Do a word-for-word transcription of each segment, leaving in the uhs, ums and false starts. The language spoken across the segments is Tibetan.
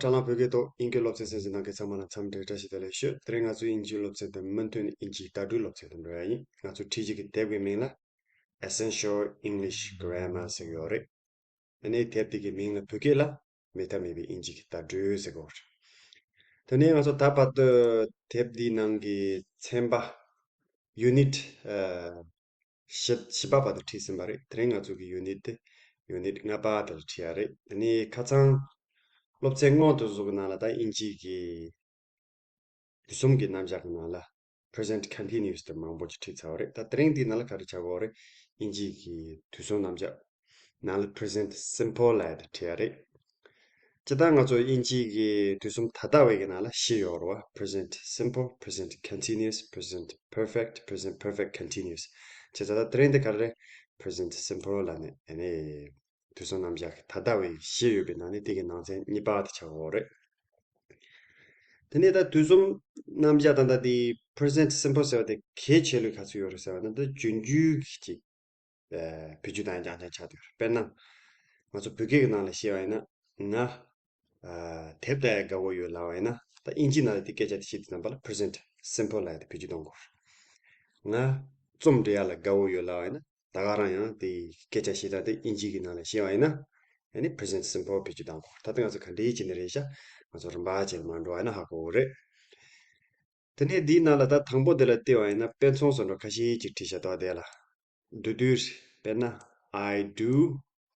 དྲ་ལམ་བོད་སྐད་ཐོག་དབྱིན་སྐད་སློབ་ཚན་གསན་གཟིགས་གནང་མཁན་ཚང་མ་ལ་འཚམས་འདྲི་བཀྲ་ཤིས་བདེ་ལེགས་ཞུ། དེ་རིང་ང་ཚོའི་དབྱིན་ཇིའི་སློབ་ཚན་དེ་མུ་མཐུད་ནས་དབྱིན་ཇིའི་བརྡ་སྤྲོད་སློབ་ཚན་དུ་འགྲོ་ཡ་ཡིན། ང་ཚོའི་ཁྲིད་གཞི་གི་དེབ་ཀྱི་མིང་ལ་Essential English Grammar ཟེར་གྱི་ཡོད་རེད། ཨ་ནི་དེབ་དེ་གི་མིང་ལ་བོད་སྐད་ལ་མེད་ཐབས་མེད་པའི་དབྱིན་ཇི་གི་བརྡ་སྤྲོད་ཟེར་གྱི་ཡོད་རེད། དེ་ནས་ང་ཚོ་ད་བར་དུ་དེབ་འདིའི་ནང་གི་ཚན་པ་ཡུ་ནིཊ་ཨ་བཞི་བཞི་པ་བར་དུ་ཁྲིད་ཟིན་པ་རེད། དེ་རིང་ང་ཚོ་གི་ཡུ་ནིཊ་དེ་ཡུ་ནིཊ་ལྔ་པ་དེ་ལ་ཁྲིད་ཡ་རེད། དེ་ནས་ཁ་སང་སློབ་ཚན་སྔོན་དུ་བཟོ་གི་ནང་ལ་ད་དབྱིན་ཇི་གི་དུས་གསུམ་གྱི་རྣམ་གཞག་གི་ནང་ལ་present continuous དེ་མང་པོ་ཅིག་ཁྲིད་ཚར་བ་རེད། ད་དེ་རིང་འདིའི་ནང་ལ་ག་རེ་བྱ་དགོས་རེད། དབྱིན་ཇི་གི་དུས་གསུམ་རྣམ་གཞག་ནང་ལ་present simple ལབ་ཡ་དེ་ཁྲིད་ཡ་རེད། སྤྱིར་བཏང་ང་ཚོ་དབྱིན་ཇི་གི་དུས་གསུམ་ད་ལྟ་བའི་གི་ནང་ལ་བཞི་ཡོད་རེད་བ། present simple, present continuous, present perfect, present perfect continuous བྱས་ཙང་ད་དེ་རིང་འདི་ག་རེ་རེད། present simple ལབ་ནས་ཨ་ནི་དུས་གསུམ་རྣམ་གཞག་གི་ད་ལྟ་བའི་བཞི་ཡོད་པའི་ནང་ནས་དེ་གི་ནང་ཚན་གཉིས་པ་དེ་ཆགས་ཡོད་རེད། དེ་ནས་ད་དུས་གསུམ་རྣམ་གཞག་ད་ལྟ་དེ་present simple ཟེར་བ་དེ་གལ་ཆེ་ལོས་ག་ཚོད་ཡོད་རེད་ཟེར་བ་ན། ད་རྒྱུན་རྒྱུད་ཀྱི་ཅིག་ཨ་བེད་སྤྱོད་བཏང་ཡ་རྐྱང་རྐྱང་ཆགས་བསྡད་ཡོད་རེད། དཔེར་ན་ང་ཚོ་བོད་སྐད་ཀྱི་ནང་ལ་བཤད་པ་ཡིན་ན། ང་ཨ་དེབ་ལྟ་ཡ་དགའ་བོ་ཡོད་ལབ་པ་ཡིན་ན། ད་དབྱིན་ཇི་ནང་ལ་དེ་སྐད་ཆ་དེ་བཤད་དུས་ཙམ་པ་ལ་present simple ལབ་ཡ་དེ་བེད་སྤྱོད་གཏོང་དགོས་རེད། ང་རྩོམ་འབྲི་ཡ་ལ་དགའ་བོ་ཡོད་ལབ་པ་ཡིན་ན། ད་ག་རང་ཡང་དེ་སྐད་ཆ་བཤད་སྟངས་དེ་དབྱིན་ཇི་གི་ནང་ལ་བཤད་པ་ཡིན་ན། ཨ་ནི་present simple བེད་སྤྱོད་གཏང་དགོས། ད་ལྟ་ང་ཚོ་ག་འདྲའི་བྱས་ནས་རེད་ཤག་ང་ཚོ་རིམ་པ་བྱས་ནས་མར་འགྲོ་བ་ཡིན་ན་ཧ་གོ་གི་རེད། དེ་ནས་འདིའི་ནང་ལ་ད་དང་པོ་དེ་ལ་བལྟས་པ་ཡིན་ན་དཔེ་མཚོན་བཟོ་འདྲ་ཁ་ཤས་ཅིག་བྲིས་བཞག་འདུག་དེ་ལ་བསྡུས་བསྡུས་རེད། དཔེར་ན་I do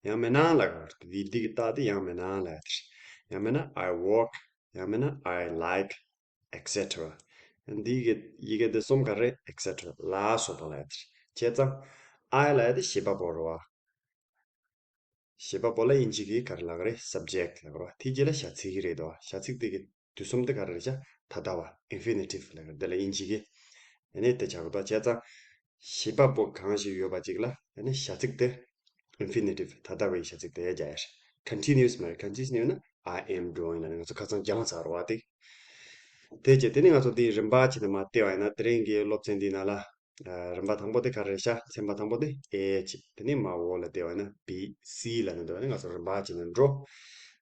ཡང་མིན་ན་ལབ་ཀྱི་ཡོད་རེད། འདི་འདི་གི་རྟགས་དེ་ཡང་མིན་ན་ལབ་ཡ་དེ་རེད། ཡང་མིན་ན་I work ཡང་མིན་ན་I like et cetera འདི་གི་ཡི་གེ་འདི་གསུམ་ག་རེ་རེད། et cetera ལ་སོགས་པ་ལབ་ཡ་དེ་རེད། བྱས་ཙང་I ལབ་ཡ་དེ་བྱེད་པ་པོ་རེད་བ། བྱེད་པ་པོ་ལ་དབྱིན་ཇི་གིས་ག་རེ་ལབ་ཀྱི་རེད། subject ལབ་ཀྱི་རེད་བ། དེའི་རྗེས་ལ་བྱ་ཚིག་རེད་དོ། བྱ་ཚིག་དེ་གི་དུས་གསུམ་དེ་ག་རེ་རེད་ཤག་ད་ལྟ་བ་infinitive ལབ་ཀྱི་རེད། དེ་ལ་དབྱིན་ཇི་གིས་ཨ་ནི་དེ་བྱ་དགོས་དོ། བྱས་ཙང་བྱེད་པ་པོ་གང་ཞིག་ཡོད་པ་ཅིག་ལ་ཨ་ནི་བྱ་ཚིག་དེ་infinitive ད་ལྟ་བའི་བྱ་ཚིག་དེ་རྒྱག་ཡ་རེད། continuous མ་རེད། continuous ཡོད་ན་I am doing ལབ་ནས་ང་ཚོ་ཁ་སང་སྦྱངས་ཚར་བ་དེ། དེ་རྗེས་དེ་ནས་ང་ཚོ་དེའི་རིམ་པ་བྱས་ནས་མར་བལྟས་པ་ཡིན་ན། དེ་རིང་གི་སློབ་ཚན་འདིའི་ནང་ལ་ཨ་རིམ་པ་དང་པོ་དེ་ག་རེ་རེད་ཤག་ཚན་པ་དང་པོ་དེ་A གཅིག་དེ་ནས་མར་འོག་ལ་བལྟས་པ་ཡིན་ན་B C ལབ་ནས་འདུག་ཨ་ནི་ང་ཚོ་རིམ་པ་བྱས་ནས་འགྲོ།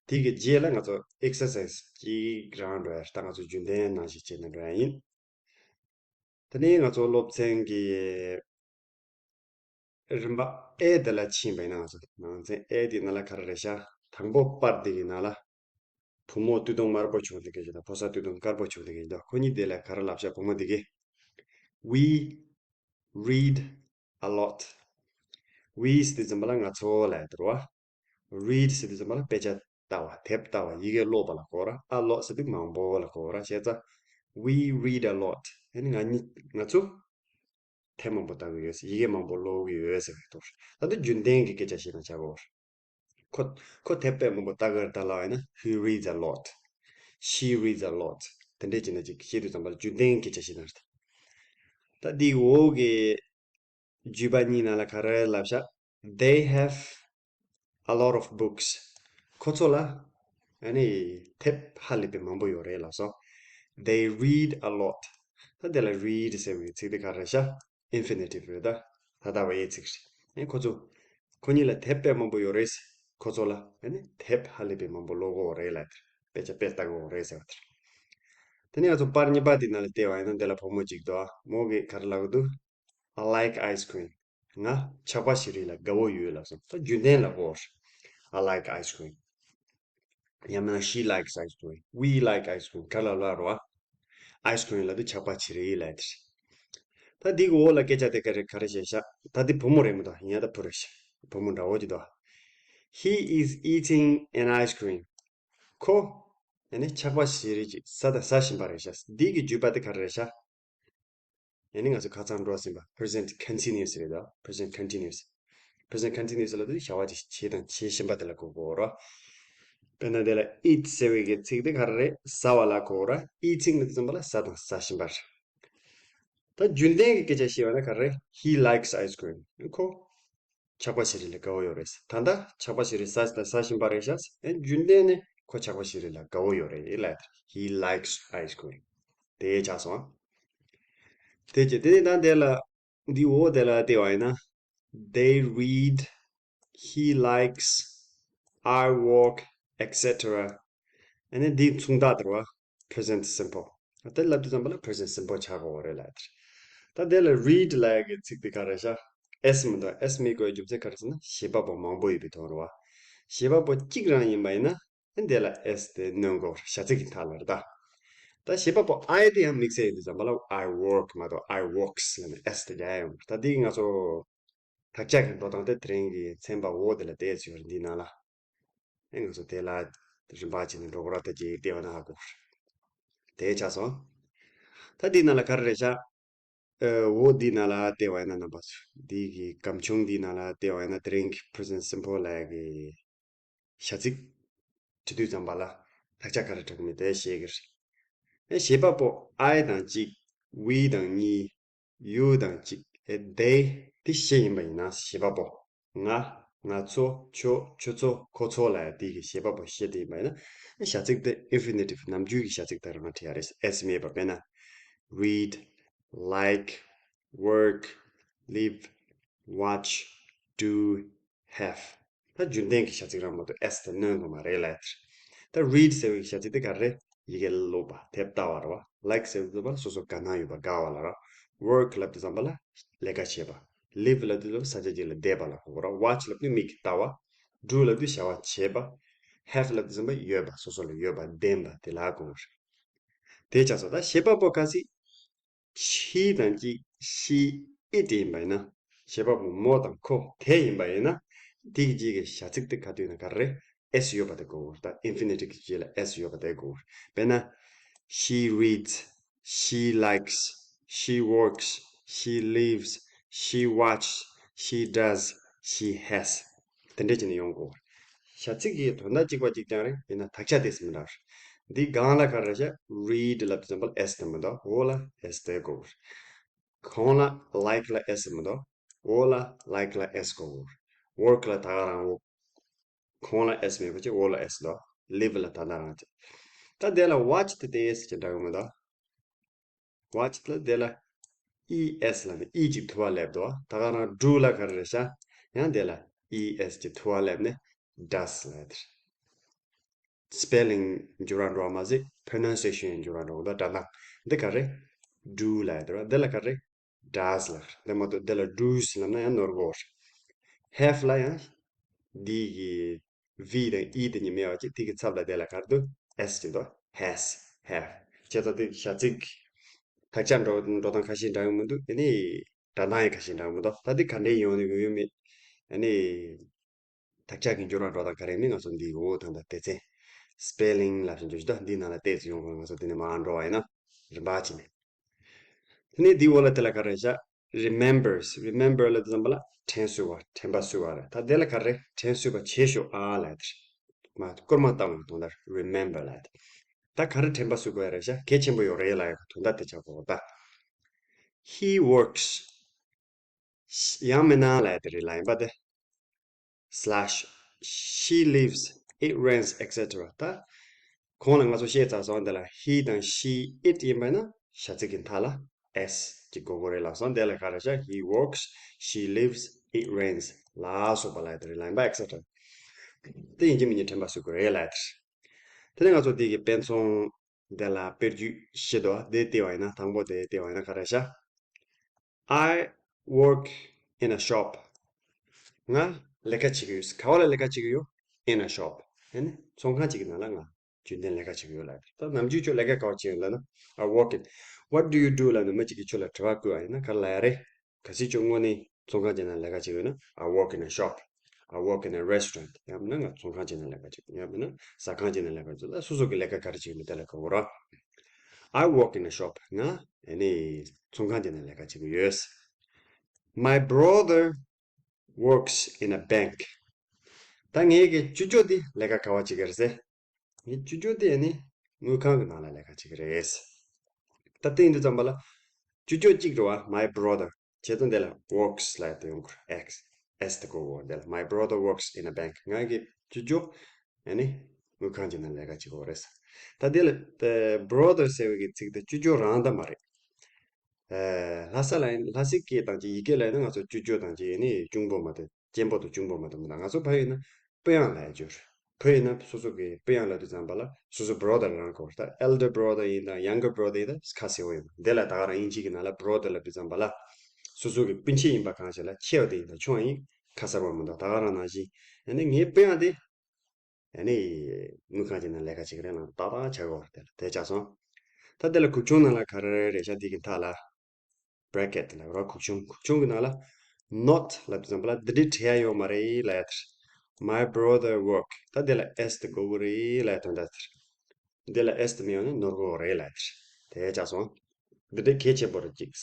དེ་གི་རྗེས་ལ་ང་ཚོ་exercise གཅིག་རང་འགྲོ་ཡ་རེད། ད་ང་ཚོ་རྒྱུན་ལྡན་ནང་བཞིན་བྱས་ནས་འགྲོ་ཡ་ཡིན། དེ་ནས་ང་ཚོ་སློབ་ཚན་གྱི་རིམ་པ་A དེ་ལ་ཕྱིན་པ་ཡིན་ན། ང་ཚོ་ནང་ཚན་A དེའི་ནང་ལ་ག་རེ་རེད་ཤག་དང་པོ་པར་དེ་གི་ནང་ལ་བུ་མོ་སྟོད་ཐུང་དམར་པོ་བྱུང་དེ་གི་ཅིག་དང་ཕོ་གསར་སྟོད་ཐུང་དཀར་པོ་བྱུང་དེ་གི་ཅིག་དང་། ཁོ་གཉིས་དེ་ལ་ག་རེ་ལབ་ཤག་བུ་མོ་དེ་གིས། We read a lot. We ཟེར་དུས་ཙམ་པ་ལ་ང་ཚོ་ལབ་ཡ་དེ་རེད་བ། Read ཟེར་དུས་ཙམ་པ་ལ་དཔེ་ཆ་ལྟ་བ། དེབ་ལྟ་བ། ཡི་གེ་ཀློག་པ་ལ་གོ་ར། A lot ཟེར་དུས་མང་པོ་ལ་གོ་ར། བྱས་ཙང་we read a lot ཡང་ན་ང་གཉིས་ང་ཚོ་དེབ་མང་པོ་ལྟ་གི་ཡོད། ཡི་གེ་མང་པོ་ཀློག་གི་ཡོད་ཟེར་བའི་དོན་རེད། ད་ལྟ་རྒྱུན་ལྡན་གྱི་སྐད་ཆ་བཤད་སྟངས་བྱ་དགོས་རེད། ཁོ་ཁོ་དེབ་དཔེ་མང་པོ་ལྟ་གི་རེད་ད་ལབ་པ་ཡིན་ན། He reads a lot. She reads a lot. དེ་འདྲས་བྱས་ནས་ཅིག་བཤད་དུས་ཙམ་པ་ལ་རྒྱུན་ལྡན་སྐད་ཆ་བཤད་སྟངས་རེད། ད་འདིའི་འོག་གི་བརྗོད་པ་གཉིས་ནང་ལ་ག་རེ་ལབ་ཤག They have a lot of books. ཁོ་ཚོ་ལ་ཨ་ནི་དེབ་ཧ་ལས་པའི་མང་པོ་ཡོད་རེད་ལབ་སོང་། They read a lot. ད་དེ་ལ་read ཟེར་བའི་ཚིག་དེ་ག་རེ་ཤག infinitive རེད། ད་ད་ལྟ་བའི་ཚིག་རེད། ཨ་ཁོ་ཚོ་ཁོ་གཉིས་ལ་དེབ་དཔེ་མང་པོ་ཡོད་རེད། ཁོ་ཚོ་ལ་ཨ་ནི་དེབ་ཧ་ལས་པའི་མང་པོ་ཀློག་གི་ཡོད་རེད་ལབ་དེ་རེད། དཔེ་ཆ་དཔེ་ལྟ་གི་ཡོད་རེད་ཟེར་བ་དེ་རེད། དེ་ནས་ང་ཚོ་པར་གཉིས་པ་དེ་ནང་ལ་བལྟས་པ་ཡིན་ན་དེ་ལ་བུ་མོ་གཅིག་འདུག་ཨ་མོ་གིས་ག་རེ་ལབ་ཀྱི་འདུག I like ice cream. ང་ཆགས་པ་བྱི་རིལ་ལ་དགའ་བོ་ཡོད་ལབ་སོང་། ད་རྒྱུན་ལྡན་ལ་གོ I like ice cream. ཡང་མིན་ན she likes ice cream. We like ice cream. ག་ལ་ལ་རོ། ice cream ལབ་དུས་ཆགས་པ་བྱི་རིལ་ལབ་དེ་རེད། ད་འདི་གི་འོག་ལ་སྐད་ཆ་དེ་ག་རེ་ག་རེ་བཤད་ཤག་ད་འདི་བུ་མོ་རེད་མི་འདུག་ཡིན་ཡང་ད་བུ་རེད་ཤག་བུ་མོ་འདྲ་བོ་ཅིག་འདུག He is eating an ice cream. ཁོ་ཡང་ན་ཆགས་པ་བྱི་རིལ་ཅིག་ཟ་དང་ཟ་བཞིན་པ་རེད་ཤག་འདི་གི་བརྗོད་པ་དེ་ག་རེ་རེད་ཤག་ཡང་ན་ང་ཚོ་ཁ་སང་འགྲོ་ཟིན་པ་present continuous རེད་དོ། present continuous. present continuous ལབ་དུས་བྱ་བ་ཅིག་བྱས་དང་བྱེད་བཞིན་པ་དེ་ལ་གོ་དགོས་རོ། དཔེར་ན་དེ་ལ་eat ཟེར་བའི་གི་ཚིག་དེ་ག་རེ་རེད། ཟ་བ་ལ་གོ་ར། eating ལབ་དུས་ཙམ་པ་ལ་ཟ་དང་ཟ་བཞིན་པ་རེད། ད་རྒྱུན་ལྡན་གྱི་སྐད་ཆ་བཤད་པ་ན་ག་རེ་རེད། He likes ice cream. ཁོ་ཆགས་པ་བྱི་རིལ་ལ་དགའ་བོ་ཡོད་རེད། ད་ལྟ་ཆགས་པ་བྱི་རིལ་ཟ་དང་ཟ་བཞིན་པ་རེད་ཤག་ཨེ་རྒྱུན་ལྡན་ནས་ཁོ་ཆགས་པ་བྱི་རིལ་ལ་དགའ་བོ་ཡོད་རེད་ལབ། He likes ice cream. དེ་ཆགས་སོང་། དེ་རྗེས་དེ་ནས་ད་དེ་ལ་འདི་འོག་དེ་ལ་བལྟས་པ་ཡིན་ན། They read, he likes, I work, et cetera. ཨ་ནི་འདིའི་མཚུངས་རྟགས་དེ་རེད་བ། present simple། དེ་ལབ་དུས་ཙམ་པ་ལ་present simple་ཆགས་དགོས་པ་རེད་ལབ་ཡ་དེ་རེད། ད་དེ་ལ་read་ལབ་ཡ་གི་ཚིག་དེ་ག་རེ་བཞག S་མི་འདུག S་མི་དགོས་རྒྱུ་མཚན་ག་རེ་ཟེར་ན་བྱེད་པ་པོ་མང་པོ་ཡོད་པའི་དོན་རེད་བ། བྱེད་པ་པོ་གཅིག་རང་ཡིན་པ་ཡིན་ན། ཨ་ནི་དེ་ལ་S་དེ་སྣོན་དགོས་རེད། བྱ་ཚིག་གི་མཐའ་ལ་རེད་ད། ད་བྱེད་པ་པོ་I་དེ་ཡང་དམིགས་བསལ་ཡིན་དུས་ཙམ་པ་ལ་I work་མ་གཏོགས་I works་ལབ་ནས་S་དེ་རྒྱག་ཡ་ཡོང་གི་རེད། ད་འདི་ང་ཚོ་དག་ཆ་གི་འགྲོ་སྟངས་དེ་དེ་རིང་གི་ཚན་པ་འོ་དེ་ལ་བལྟས་ཚུལ་འདི་ནང་ལ། ཨེ་ང་ཚོ་དེ་ལ་རིམ་པ་བྱས་ནས་འགྲོ་གི་ར། ད་ཅིག་བལྟས་པ་ན་ཧ་གོ་གི་རེད། དེ་ཆགས་སོང་། ད་འདི་ནང་ལ་ག་རེ་རེད་ཤག་ཨེ་འོ་འདི་ནང་ལ་བལྟས་པ་ཡིན་ན་རྣམ་པ་ཚོ། འདི་གི་སྒམ་ཆུང་འདི་ནང་ལ་བལྟས་པ་ཡིན་ན་དེ་རིང་གི་present simple་ལབ་ཡ་གི་བྱ་ཚིག་བྲིས་དུས་ཙམ་པ་ལ་དག་ཆ་ག་རེ་འགྲོ་གི་མེད་དེ་ཤེས་ཀྱི་རེད། ཨེ་བྱེད་པ་པོ་I་དང་གཅིག we་དང་གཉིས། you་དང་གཅིག་ཨེ་they་དེ་བྱེད་ཡིན་པ་ཡིན་ན། བྱེད་པ་པོ་ང་། ང་ཚོ། ཁྱོད། ཁྱོད་ཚོ། ཁོ་ཚོ་ལབ་ཡ་དེ་གི་བྱེད་པ་པོ་བྱེད་དེ་ཡིན་པ་ཡིན་ན། ཨེ་བྱ་ཚིག་དེ་infinitive་ནམ་རྒྱུན་གྱི་བྱ་ཚིག་ལྟར་ང་བྲིས་ཡ་རེད། S་མེད་པ། དཔེར་ན་read, like, work, live, watch, do, have། ད་རྒྱུན་ལྡན་གྱི་བྱ་ཚིག་རང་མ་གཏོགས་S་དེ་སྣོན་དགོས་མ་རེད་ལབ་ཡ་དེ་རེད། ད་read་ཟེར་བའི་བྱ་ཚིག་དེ་ག་རེ་རེད། ཡི་གེ་ཀློག་པ། དེབ་ལྟ་བ་རེད་བ། Like་ཟེར་བའི་ཚིག་དེ་སོ་སོ་དགའ་སྣང་ཡོད་པ། དགའ་བ་ལ་རེད་བ། Work་ལབ་དུས་ཙམ་པ་ལ་ལས་ཀ་བྱེད་པ། Live་ལབ་དུས་ཙམ་པ་ས་ཆ་གཅིག་ལ་བསྡད་པ་ལ་གོ་དགོས་རེད་བ། Watch་ལབ་དུས་མིག་གིས་ལྟ་བ། Do་ལབ་དུས་བྱ་བ་བྱེད་པ། Have་ལབ་དུས་ཙམ་པ་ཡོད་པ། སོ་སོ་ལ་ཡོད་པ། ལྡན་པ་དེ་ལ་གོ་དགོས་རེད། དེ་ཆགས་སོང་། ད་བྱེད་པ་པོ་གལ་སྲིད་she་དང་གཅིག she it་ཡིན་པ་ཡིན་ན། བྱེད་པ་པོ་མོ་དང་ཁོ་དེ་ཡིན་པ་ཡིན་ན། དེ་གི་རྗེས་ཀྱི་བྱ་ཚིག་དེ་ག་དུས་ན་ག་རེ་རེད། S་ཡོད་པ་དེ་དགོས་རེད། ད་infinitive་གི་རྗེས་ལ་S་ཡོད་པ་དེ་དགོས་རེད། དཔེར་ན། She reads, she likes, she works, she lives, she watches, she does, she has། དེ་འདྲས་བྱས་ནས་ཡོང་དགོས། བྱ་ཚིག་གི་དོན་དག་གཅིག་པ་གཅིག་རྐྱང་རེད། ཡིན་ན་དག་ཆ་དེ་སུ་མི་འདྲ་རེད། འདི་སྒང་ལ་ག་རེ་རེད་ཤག read་ལབ་དུས་ཙམ་པ་ལ་S་དེ་མི་འདུག་འོག་ལ་S་དེ་དགོས། གོང་ལ་like་ལ་S་མི་འདུག་འོག་ལ་like་ལ་S་དགོས། work་ལ་ད་ག་རང་འོག་གོང་ལ་S་མེད་པ་བྱས། འོག་ལ་S་འདུག live་ལ་ད་ལྟ་རང་བྱས། ད་དེ་ལ་watch་དེ་དེ་S་ཅིག་འདྲ་གི་མི་འདུག watch་ལ་དེ་ལ་E S་ལ་ནི་E་ཅིག་ཐུ་བ་སླེབས་འདུག་ད་ག་རང་do་ལ་ག་རེ་རེད་ཤག་ཡང་དེ་ལ་E S་ཅིག་ཐུ་བ་སླེབས་ནས་does་ལ་དེར། spelling་འགྱུར་བ་འགྲོ་བ་མ་ཟད་pronunciation་འགྱུར་བ་འགྲོ་གི་འདུག་སྒྲ་གདངས། འདི་ག་རེ། do་ལ་དེར་བ། འདི་ལ་ག་རེ། does་ལ། དེ་མ་གཏོགས་དེ་ལ་does་ལབ་ན་ཡང་ནོར་གོ་རེད། have་ལ་ཡང་འདི་གི་V་དང་E་དེ་གཉིས་མེད་པ་ཅིག་དེ་གི་ཚབ་ལ་དེ་ལ་ག་རེ་འདུག S་ཅིག་འདུག has, have། བྱས་ཙང་དེ་བྱ་ཚིག་དག་ཆ་འགྲོ་འགྲོ་སྟངས་ཁ་ཤས་འདྲ་གི་མི་འདུག་ཨ་ནི་སྒྲ་གདངས་ཡང་ཁ་ཤས་འདྲ་གི་མི་འདུག་ད་དེ་ག་འདྲས་ཡོང་ནི་ཡོད་མེད། ཨ་ནི་དག་ཆ་གི་འགྱུར་བ་འགྲོ་སྟངས་ག་རེ་ཡིན་མིན་ང་ཚོ་འདི་འོ་ད་ལྟ་སྡེ་ཚན་spelling་ལབ་བཞིན་འགྱུར་ཞིག་འདུག་འདིའི་ནང་ལ་བལྟས་ཚེ་ཡོང་གི་རེད། ང་ཚོ་འདི་ནས་མར་འགྲོ་བ་ཡིན་ན་རིམ་པ་བྱས་ནས། དེ་ནས་འདིའི་འོག་ལ་དེ་ལ་ག་རེ་བཞག remembers། remember་ལབ་དུས་ཙམ་པ་ལ་དྲན་གསོ་བ། དྲན་པ་གསོ་བ་རེད། ད་དེ་ལ་ག་རེ་དྲན་གསོས་པ་བྱས་ཤོག་ཨ་ལབ་ཡ་དེ་རེད། མ་སྐོར་མ་བཏང་བའི་དོན་དག remember་ལབ་ཡ་དེ། ད་ག་རེ་དྲན་པ་གསོ་དགོས་ཡ་རེད་ཤག་གལ་ཆེན་པོ་ཡོད་རེད་ལབ་ཡ་གི་དོན་དག་དེ་ཆགས་དགོས་ད། He works། ཡང་མིན་ན་ལབ་ཡ་དེ་རེད་ལ། ཡིན་པ་དེ། slash, she lives, it rains, et cetera། ད་གོང་ལ་ང་ཚོ་བཤད་ཚར་སོང་། འདི་ལ་he་དང་she་it་ཡིན་པ་ན་བྱ་ཚིག་གི་མཐའ་ལ་s་ཅིག་དགོས་དགོས་རེད་ལབ་སོང་། འདི་ལ་ག་རེ་བྱ། He works, she lives, it rains་ལ་སོགས་པ་ལབ་ཡ་དེ་རེད་ལ། ཡིན་པ་et cetera། དེ་ཡིན་གཅིག་མིན་གཅིག་དྲན་པ་གསོ་དགོས་རེད་ལབ་ཡ་དེ་རེད། དེ་ནས་ང་ཚོ་འདི་གི་དཔེ་མཚོན་འདི་ལ་དཔེར་བརྗོད་བྱེད་དོ། འདི་བལྟས་པ་ཡིན་ན། དང་པོ་དེ་བལྟས་པ་ཡིན་ན་ག་རེ་བྱ། I work in a shop། ང་ལས་ཀ་བྱེད་ཀྱི་ཡོད། ག་བ་ལ་ལས་ཀ་བྱེད་ཀྱི་ཡོད། In a shop། ཨ་ནི་ཚོང་ཁང་གཅིག་གི་ནང་ལ་ང་རྒྱུན་ལྡན་ལས་ཀ་བྱེད་ཀྱི་ཡོད་ལབ། ད་ནམ་རྒྱུན་ཁྱོད་ལས་ཀ་ག་བ་བྱེད་ཡོད་ལབ་ན། I work in། What do you do ལབ་ན་མི་གཅིག་གིས་ཁྱོད་ལ་དྲི་བ་བཀོད་པ་ཡིན་ན་ག་རེ་ལབ་ཡ་རེད། གལ་སྲིད་ཁྱོད་དངོས་གནས་ཚོང་ཁང་གཅིག་ནང་ལས་ཀ་བྱེད་ཀྱི་ཡོད་ན། I work in a shop། I work in a restaurant། ཡང་མིན་ན་ང་ཚོང་ཁང་གཅིག་ནང་ལས་ཀ་བྱེད་ཀྱི། ཡང་མིན་ན་ཟ་ཁང་གཅིག་ནང་ལས་ཀ་བྱེད་ཀྱི། ད་སོ་སོ་གི་ལས་ཀ་ག་རེ་བྱེད་ཀྱི་ཡོད་མེད་དེ་ལ་གོ་དགོས་ར། I work in a shop། ང་ཨ་ནི་ཚོང་ཁང་གཅིག་ནང་ལས་ཀ་བྱེད་ཀྱི་ཡོད། My brother works in a bank། ད་ངའི་གི་ཅོ་ཅོ་དེ་ལས་ཀ་ག་བ་བྱེད་ཀྱི་རེད་ཟེར། ངའི་ཅོ་ཅོ་དེ་ཨ་ནི་དངུལ་ཁང་གི་ནང་ལ་ལས་ཀ་བྱེད་ཀྱི་རེད། ད་དེ་ཡིན་དུས་ཙམ་པ་ལ་ཅོ་ཅོ་གཅིག་རེད་བ། My brother། བྱས་ཙང་དེ་ལ་works་ལབ་ཡ་དེ་ཡོང་གི་རེད། X S་དེ་དགོས་གོ་དེ་ལ། My brother works in a bank། ང་གི་ཅོ་ཅོ་ཨ་ནི་དངུལ་ཁང་གཅིག་ནང་ལས་ཀ་བྱེད་ཀྱི་ཡོད་རེད། ད་དེ་ལ་brother་ཟེར་བའི་གི་ཚིག་དེ་ཅོ་ཅོ་རང་ད་མ་རེད། ཨ་ལྷ་ས་ལ་ཡིན། ལྷ་སའི་སྐད་དང་གཅིག་ཡི་གེ་ལ་ཡིན་ན་ང་ཚོ་ཅོ་ཅོ་དང་གཅིག་ཨ་ནི་གཅུང་པོ་མ་གཏོགས། གཅེན་པོ་དང་གཅུང་པོ་མ་གཏོགས་མི་འདུག་ང་ཚོ་ཕ་ཡུལ་ན་པོ་ཡང་ལབ་ཡ་ཅིག་ཡོད་རེད། བུ་ཡིན་ན་སོ་སོ་གི་སྤུན་ཡང་ལབ་དུས་ཙམ་པ་ལ་སོ་སོ་brother་རང་གོ། ད་elder brother་ཡིན་དང་younger brother་ཡིན་ད་ཁ་གསལ་བོ་ཡིན། འདི་ལ་ད་ག་རང་དབྱིན་ཇི་གི་ནང་ལ་brother་ལབ་དུས་ཙམ་པ་ལ་སོ་སོ་གི་སྤུན་མཆེད་ཡིན་པ་གང་ཞིག་ལ་ཆེ་བ་དེ་ཡིན་ད་ཆུང་བ་ཡིན་ཁ་གསལ་བོ་མི་འདུག་ད་ག་རང་ནང་བཞིན་ཨ་ནི་ངའི་སྤུན་ཡང་དེ་ཨ་ནི་དངུལ་ཁང་ཅིག་ནང་ལས་ཀ་བྱེད་ཀྱི་རེད་ལ་ཏག་ཏག་ཆགས་གོ། དེ་ལ་དེ་ཆགས་སོང་། ད་དེ་ལ་གུག་ཆུང་ནང་ལ་ག་རེ་རེད་ཤག་འདི་གི་མཐའ་ལ། bracket་ལ་རོ་གུག་ཆུང་། གུག་ཆུང་གི་ནང་ལ་not་ལབ་དུས་ཙམ་པ་ལ་འདི་འདྲའི་བྲིས་ཡ་ཡོད་མ་རེད་ལབ་ཡ་དེ་རེད། My brother work། ད་དེ་ལ་s་དེ་དགོས་ཀྱི་རེད་ལབ་ཡ་དོན་དག་དེ་རེད། འདི་ལ་s་དེ་མི་ཡོང་ན་ནོར་གྱི་རེད་ལབ་ཡ་དེ་རེད། དེ་ཆགས་སོང་། འདི་འདྲའི་གལ་ཆེན་པོ་རེད་ཅིག་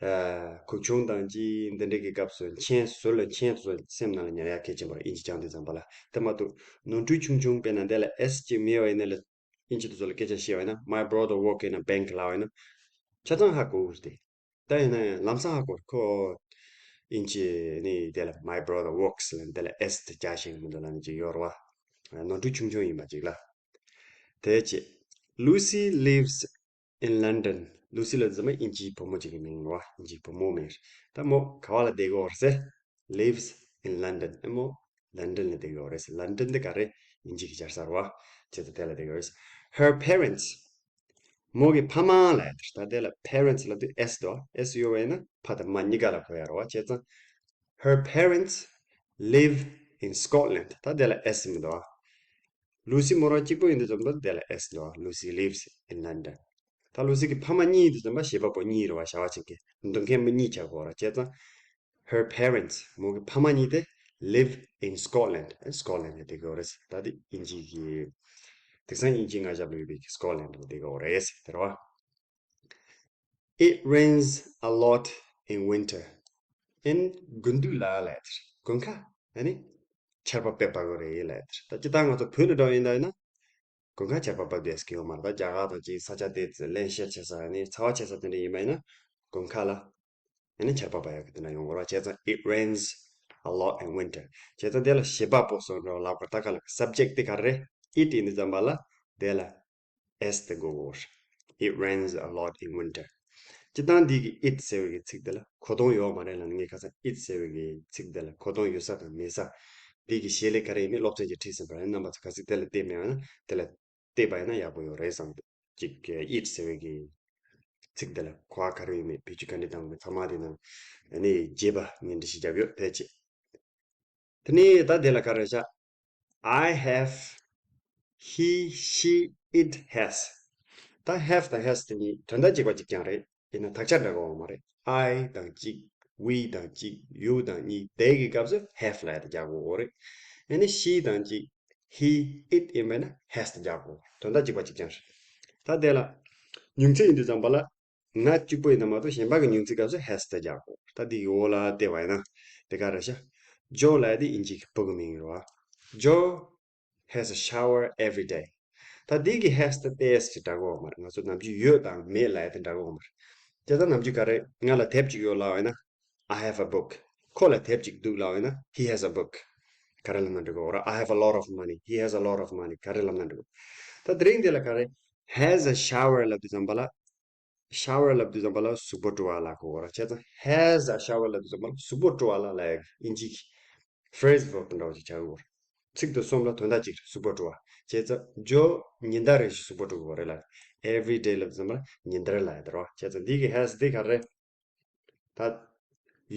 ཨ། གུག་ཆུང་དང་ཅི་འདི་འདྲའི་གི་སྐབས་སུ་མཆན་ཟུར་ལ་མཆན་དེ་ཚོ་སེམས་ནང་ལ་ཉར་ཡ་གལ་ཆེན་པོ་རེད། དབྱིན་ཇི་སྦྱང་དུས་ཙམ་པ་ལ་དེ་མ་གཏོགས་ནོར་འཁྲུལ་ཆུང་ཆུང་དཔེར་ན་འདི་ལ་s་ཅིག་མེད་པ་ཡིན་ན་ལ། དབྱིན་ཇི་དེ་ཚོ་ལ་སྐད་ཆ་བཤད་པ་ཡིན་ན། My brother work in a bank་ལབ་པ་ཡིན་ན། ཆ་ཚང་ཧ་གོ་གི་རེད། ད་ཡིན་ན་ཡང་ལམ་སང་ཧ་གོ་ཁོ། དབྱིན་ཇི་ནི་དེ་ལ་My brother works་ལབ་དེ་ལ་s་དེ་རྒྱག་ཤེས་ཀྱི་མི་འདུག་ལབ་ནི་ཅིག་ཡོད་རེད་བ། ནོར་འཁྲུལ་ཆུང་ཆུང་ཡིན་པ་ཅིག་ལ། དེ་རྗེས། Lucy lives in London། Lucy་ལབ་དུས་ཙམ་པ་དབྱིན་ཇིའི་བུ་མོ་ཅིག་གི་མིང་རེད་བ། དབྱིན་ཇིའི་བུ་མོ་མིང་རེད། ད་མོ་ག་བ་ལ་བསྡད་ཀྱི་ཡོད་རེད་ཟེར། Lives in London། ཨེ་མོ་ལན་ཌན་ལ་བསྡད་ཀྱི་ཡོད་རེད། ལན་ཌན་དེ་ག་རེ། དབྱིན་ཇི་གི་རྒྱལ་ས་རེད་བ། བྱས་ཙང་དེ་ལ་བསྡད་ཀྱི་ཡོད་རེད། Her parents། མོ་གི་ཕ་མ་ལབ་ཡ་དེ་རེད། ད་དེ་ལ་parents་ལབ་དུས་s་འདུག་བ། s་ཡོད་པ་ཡིན་ན་ཕ་དང་མ་གཉིས་ཀ་ལ་གོ་ཡ་རེད་བ། བྱས་ཙང་། Her parents live in Scotland། ད་དེ་ལ་s་མི་འདུག་བ། ལུ་སི་མོ་རང་གཅིག་པོ་ཡིན་དུས་ཙམ་པ་དེ་ལ་s་འདུག་བ། Lucy lives in London། ད་ལུ་སི་གི་ཕ་མ་གཉིས་ཡིན་དུས་ཙམ་པ་བྱེད་པ་པོ་གཉིས་རེད་བ། བྱ་བ་བྱེད་མཁན་འདོན་མཁན་མི་གཉིས་ཆགས་དགོས་རེད། བྱས་ཙང་། Her parents། མོ་གི་ཕ་མ་གཉིས་དེ་live in Scotland། སི་ཀོ་ལན་ལ་བསྡད་ཀྱི་ཡོད་རེད། ད་དེ་དབྱིན་ཇི་གི། དེང་སང་དབྱིན་ཇིའི་མངའ་ཞབས་ལ་ཡོད་པའི་སི་ཀོ་ལན་ལ་བསྡད་ཀྱི་ཡོད་རེད་ཟེར་བ། It rains a lot in winter. ཨན། དགུན་དུས་ལ་ལབ་ཡ་དེ་རེད། དགུན་ཁ་ཨ་ནི་ཆར་པ་དཔེ་བབས་ཀྱི་རེད་ལབ་ཡ་དེ་རེད། ད་སྤྱིར་བཏང་ང་ཚོ་བོད་ལ་འགྲོ་ཡིན་ད་ཡིན་ན། དགུན་ཁ་ཆར་པ་བབས་བསྡད་ཀྱི་ཡོད་མ་རེད། ད་རྒྱ་གར་དང་ཅིག་ས་ཆ་དེ་བརླན་གཤེར་ཆེ་ས་ནི་ཚ་བ་ཆེ་ས་དེ་འདྲ་ཡིན་པ་ཡིན་ན་དགུན་ཁ་ལ་ཨ་ནི་ཆར་པ་བབས་ཡག་གི་དེ་འདྲ་ཡོང་གི་རེད། བྱས་ཙང་it rains a lot in winter། བྱས་ཙང་དེ་ལ་བྱེད་པ་པོ་སོགས་འགྲོ་ལབ་དགོས། ད་ག་ལ་subject་དེ་ག་རེ་རེད། it་ཡིན་དུས་ཙམ་པ་ལ་དེ་ལ་s་དེ་དགོས་ཀྱི་རེད། It rains a lot in winter། སྤྱིར་བཏང་འདི་གི་it་ཟེར་བའི་གི་ཚིག་དེ་ལ་གོ་དོན་ཡོད་མ་རེད་ལབ་ནས་ངས་ཁ་སང་it་ཟེར་བའི་གི་ཚིག་དེ་ལ་གོ་དོན་ཡོད་ས་དང་མེད་ས། འདི་གི་བྱེད་ལས་ག་རེ་ཡིན་མིན་སློབ་ཚན་གྱིས་ཁྲིད་ཟིན་པ་རེད། རྣམ་པ་ཚོ་གལ་སྲིད་དེ་ལ་བལྟས་མེད་པ་ན་དེ་ལ་བལྟས་པ་ཡིན་ན་ཡག་པོ་ཡོད་རེད་བསམ་འདུག་ཅིག་it་ཟེར་བའི་གི་ཚིག་དེ་ལ་གོ་བ་ག་རེ་ཡོད་མེད་བེད་སྤྱོད་ག་འདྲ་བཏང་དགོས་མེད་ཚང་མ་དེ་ནང་ཨ་ནི་རྒྱས་པ་ངས་འགྲེལ་བཤད་བརྒྱབ་ཡོད། ཕལ་ཆེར། དེ་ནས་ད་དེ་ལ་ག་རེ་བྱ། I have, he, she, it has། ད་have་དང་has་དེ་གཉིས་དོན་དག་གཅིག་པ་གཅིག་རྐྱང་རེད། ཡིན་ན་དག་ཆ་འདྲ་གི་ཡོད་མ་རེད། I་དང་གཅིག we་དང་གཅིག you་དང་གཉིས། they་གི་སྐབས་སུ་have་ལབ་ཡ་དེ་རྒྱག་དགོས་རེད། ཨ་ནི་she་དང་གཅིག he, it་ཡིན་པ་ན་has་དེ་རྒྱག་དགོས། དོན་དག་གཅིག་པ་གཅིག་རྐྱང་རེད། ད་དེ་ལ་ཉུང་ཚད་ཡིན་དུས་ཙམ་པ་ལ་ང་གཅིག་པོ་ཡིན་ན་མ་གཏོགས་གཞན་པ་གི་ཉུང་ཚད་སྐབས་སུ་has་དེ་རྒྱག་དགོས། ད་འདི་གི་འོག་ལ་བལྟས་པ་ཡིན་ན་དེ་ག་རེ་བྱ། Joe་ལབ་ཡ་དེ་དབྱིན་ཇི་གི་བུ་གི་མིང་རེད་བ། Joe has a shower every day། ད་འདི་གི་has་དེ་ཏོག་ཙམ་ཅིག་འདྲ་གི་ཡོད་མ་རེད། ང་ཚོ་ནམ་རྒྱུན་ཡོད་དང་མེད་ལབ་ཡ་དེ་འདྲ་གི་ཡོད་མ་རེད། དེ་ལྟར་ནམ་རྒྱུན་ག་རེ་ང་ལ་དེབ་ཅིག་ཡོད་ལབ་པ་ཡིན་ན། I have a book། ཁོ་ལ་དེབ་ཅིག་འདུག་ལབ་པ་ཡིན་ན། He has a book། ག་རེ་ལབ་ན་འགྲིག་གི་ཡོད་རེད། I have a lot of money། He has a lot of money། ག་རེ་ལབ་ན་འགྲིག་གི་ཡོད། ད་དེ་རིང་འདི་ལ་ག་རེ། has a shower་ལབ་དུས་ཙམ་པ་ལ། shower་ལབ་དུས་ཙམ་པ་ལ་གཟུགས་པོ་བཀྲུ་བ་ལབ་གི་ཡོད་རེད། བྱས་ཙང་has a shower་ལབ་དུས་ཙམ་པ་ལ་གཟུགས་པོ་བཀྲུ་བ་ལབ་ལབ་ཡ་གི་དབྱིན་ཇི་གི་phrase་verb་འདྲ་བོ་ཅིག་ཆགས་ཀྱི་ཡོད་རེད། ཚིག་དེ་གསུམ་ལ་དོན་དག་གཅིག་རེད། གཟུགས་པོ་བཀྲུ་བ། བྱས་ཙང་ཇོ་ཉིན་ལྟར་རེ་བཞིན་གཟུགས་པོ་བཀྲུ་གི་ཡོད་རེད་ལབ། Every day་ལབ་དུས་ཙམ་པ་ལ་ཉིན་ལྟར་ལབ་ཡ་དེ་རེད་བ། བྱས་ཙང་འདི་གི་has་འདི་ག་རེ། ད་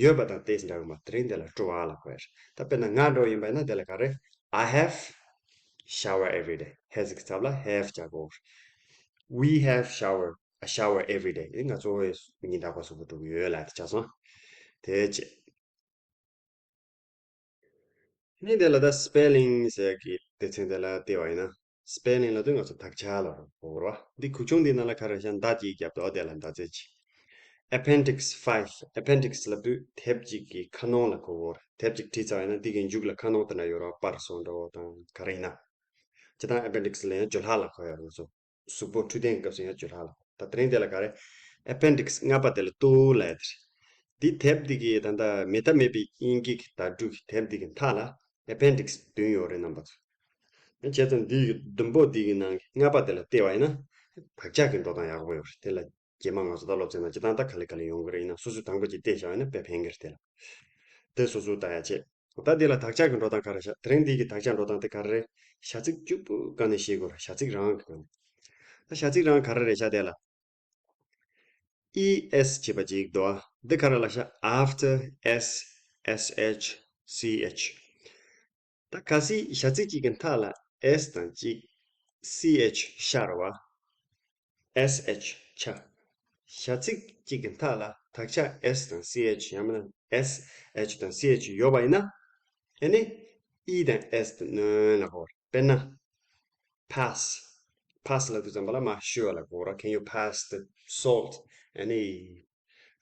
ཡོད་པ་དང་ཏོག་ཙམ་འདྲ་གི་མ། དེ་རིང་འདི་ལ་བཀྲུ་བ་ལབ་དགོས་ཡ་རེད། ད་དཔེར་ན་ང་འདྲ་བོ་ཡིན་པ་ཡིན་ན་དེ་ལ་ག་རེ། I have shower every day། has་གི་ཚབ་ལ་have་རྒྱག་དགོས། We have shower, a shower every day། ང་ཚོ་ཉིན་ལྟར་གཟུགས་པོ་བཀྲུ་གི་ཡོད་ལབ་དེ་ཆགས་སོང་། དེ་བྱས། ནི་དེ་ལ་ད་spelling་ཟེར་གི་སྡེ་ཚན་དེ་ལ་བལྟས་པ་ཡིན་ན། spelling་ལབ་དུས་ང་ཚོ་དག་ཆ་ལ་རོ་གོ་རོ། འདི་ཁུག་ཆུང་འདི་ནང་ལ་ག་རེ་བཞག་མདའ་གཅིག་བརྒྱབ་འདུག་དེ་ལ་མདའ་རྩེ་གཅིག Appendix five། Appendix་ལབ་དུས་དེབ་གཅིག་གི་ཁ་ནང་ལ་གོ་གོ་རེད། དེབ་གཅིག་བྲིས་ཚར་ཡིན་ན་འདི་གི་མཇུག་ལ་ཁ་ནང་དེ་འདྲ་ཡོད་རོ། པར་སོང་འགྲོ་དང་ག་རེ་ཡིན་ན། སྤྱིར་བཏང་appendix་ལ་ཡང་བརྗོད་ལྷག་ལ་གོ་ཡ་རོ། ང་ཚོ་གཟུགས་པོ་འཕྲོད་བསྟེན་གྱི་སྐབས་སུ་ཡང་བརྗོད་ལྷག་ལ། ད་དེ་རིང་དེ་ལ་ག་རེ། Appendix་ལྔ་པ་དེ་ལ་ཏོ་ལབ་ཡ་དེ་རེད། འདི་དེབ་འདི་གི་ད་ལྟ་མེད་ཐབས་མེད་པའི་དབྱིན་སྐད་ཀྱི་བརྡ་སྤྲོད་ཀྱི་དེབ་འདི་གི་མཐའ་ལ་appendix་བདུན་ཡོད་རེད་རྣམ་པ་ཚོ། བྱས་ཙང་འདི་གི་བདུན་པོ་འདི་གི་ནང་གི་ལྔ་པ་དེ་ལ་བལྟས་པ་ཡིན་ན་དག་ཆ་གི་འགྲོ་སྟངས་ཡག་པོ་ཡོད་རེད། དེ་ལ་རྗེས་མ་ང་ཚོ་ད་སློབ་ཚན་ནང་སྤྱིར་བཏང་ད་ག་ལེ་ག་ལེ་ཡོང་གི་རེད། ཡིན་ན་སོ་སོས་དང་པོ་ཅིག་བལྟས་བཞག་ཡིན་ན་དཔེ་ཕན་གི་རེད། དེ་ལ་དེ་སོ་སོས་ལྟ་ཡ་བྱེད། ད་འདི་ལ་དག་ཆ་གི་འགྲོ་སྟངས་ག་རེ་བྱ། དེ་རིང་འདི་གི་དག་ཆ་འགྲོ་སྟངས་དེ་ག་རེ་རེད། བྱ་ཚིག་གཅིག་པུ་ག་ནས་ཤེས་དགོས་རེད། བྱ་ཚིག་རང་གི་སྒང་ནས། ད་བྱ་ཚིག་རང་ག་རེ་རེད་བྱ། དེ་ལ་ཨི་ཨེས་བྱས་པ་ཅིག་འདུག་ཨ། འདི་ག་རེ་ལབ་བྱ། after s, sh, ch. ད་གལ་སྲིད་བྱ་ཚིག་གཅིག་གི་མཐའ་ལ་s དང་གཅིག ch ཤར་བ། S H ཆ། བྱ་ཚིག་གཅིག་གི་མཐའ་ལ་དག་ཆ་s དང་ch ཡང་མིན་ན་sh དང ch ཡོད་པ་ཡིན་ན། ཨ་ནི་e དང་s དེ་སྣོན་ལ་གོ། དཔེར་ན། pass. Pass ལབ་དུས་ཙམ་པ་ལ་མར་བཤུ་བ་ལ་གོ་ར། Can you pass the salt? ཨ་ནི་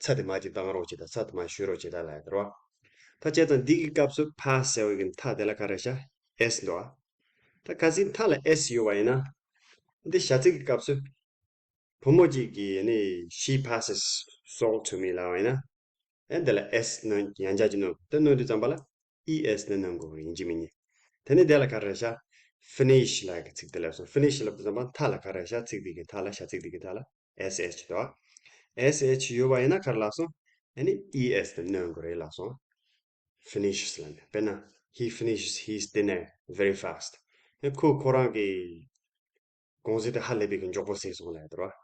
ཚྭ་དེ་མར་ཅིག་བཏང་རོགས་བྱེད་དང་། ཚྭ་དེ་མར་བཤུ་རོགས་བྱེད་དང་ལབ་ཡ་དེ་རེད་བ། ད་བྱས་ཙང་འདི་གི་སྐབས་སུ་pass ཟེར་བའི་གི་མཐའ་དེ་ལ་ག་རེ་བྱ། S འདུག་ཨ། ད་གལ་སྲིད་མཐའ་ལ་s ཡོད་པ་ཡིན་ན། འདི་བྱ་ཚིག་གི་སྐབས་སུ་བུ་མོ་གཅིག་གིས་ནི་she passes salt to me ལབ་པ་ཡིན་ན། ཨེ་འདི་ལ་s སྣོན། ཡང་བསྐྱར་གྱིས་སྣོན། དེ་སྣོན་དུས་ཙམ་པ་ལ་es དེ་སྣོན་དགོས་ཀྱི་ཡིན་གཅིག་མིན་གཉིས། དེ་ནས་དེ་ལ་ག་རེ་བྱ། finish ལབ་ཀྱི་ཚིག་དེ་ལབ་སོང་། finish ལབ་དུས་ཙམ་པ་མཐའ་ལ་ག་རེ་བྱ། ཚིག་དེ་གི་མཐའ་ལ། བྱ་ཚིག་དེ་གི་མཐའ་ལ་sh འདུག sh ཡོད་པ་ཡིན་ན་ག་རེ་ལབ་སོང་། ཨ་ནི་es དེ་སྣོན་དགོས་རེད་ལབ་སོང་། finishes ལབ་ནས། དཔེར་ན། He finishes his dinner very fast. ཁོ་ཁོ་རང་གི་གུང་ཟས་དེ་ཧ་ལས་པའི་གི་མགྱོགས་པོ་ཟས་སོང་ལབ་ཡ་དེ་རེད་བ།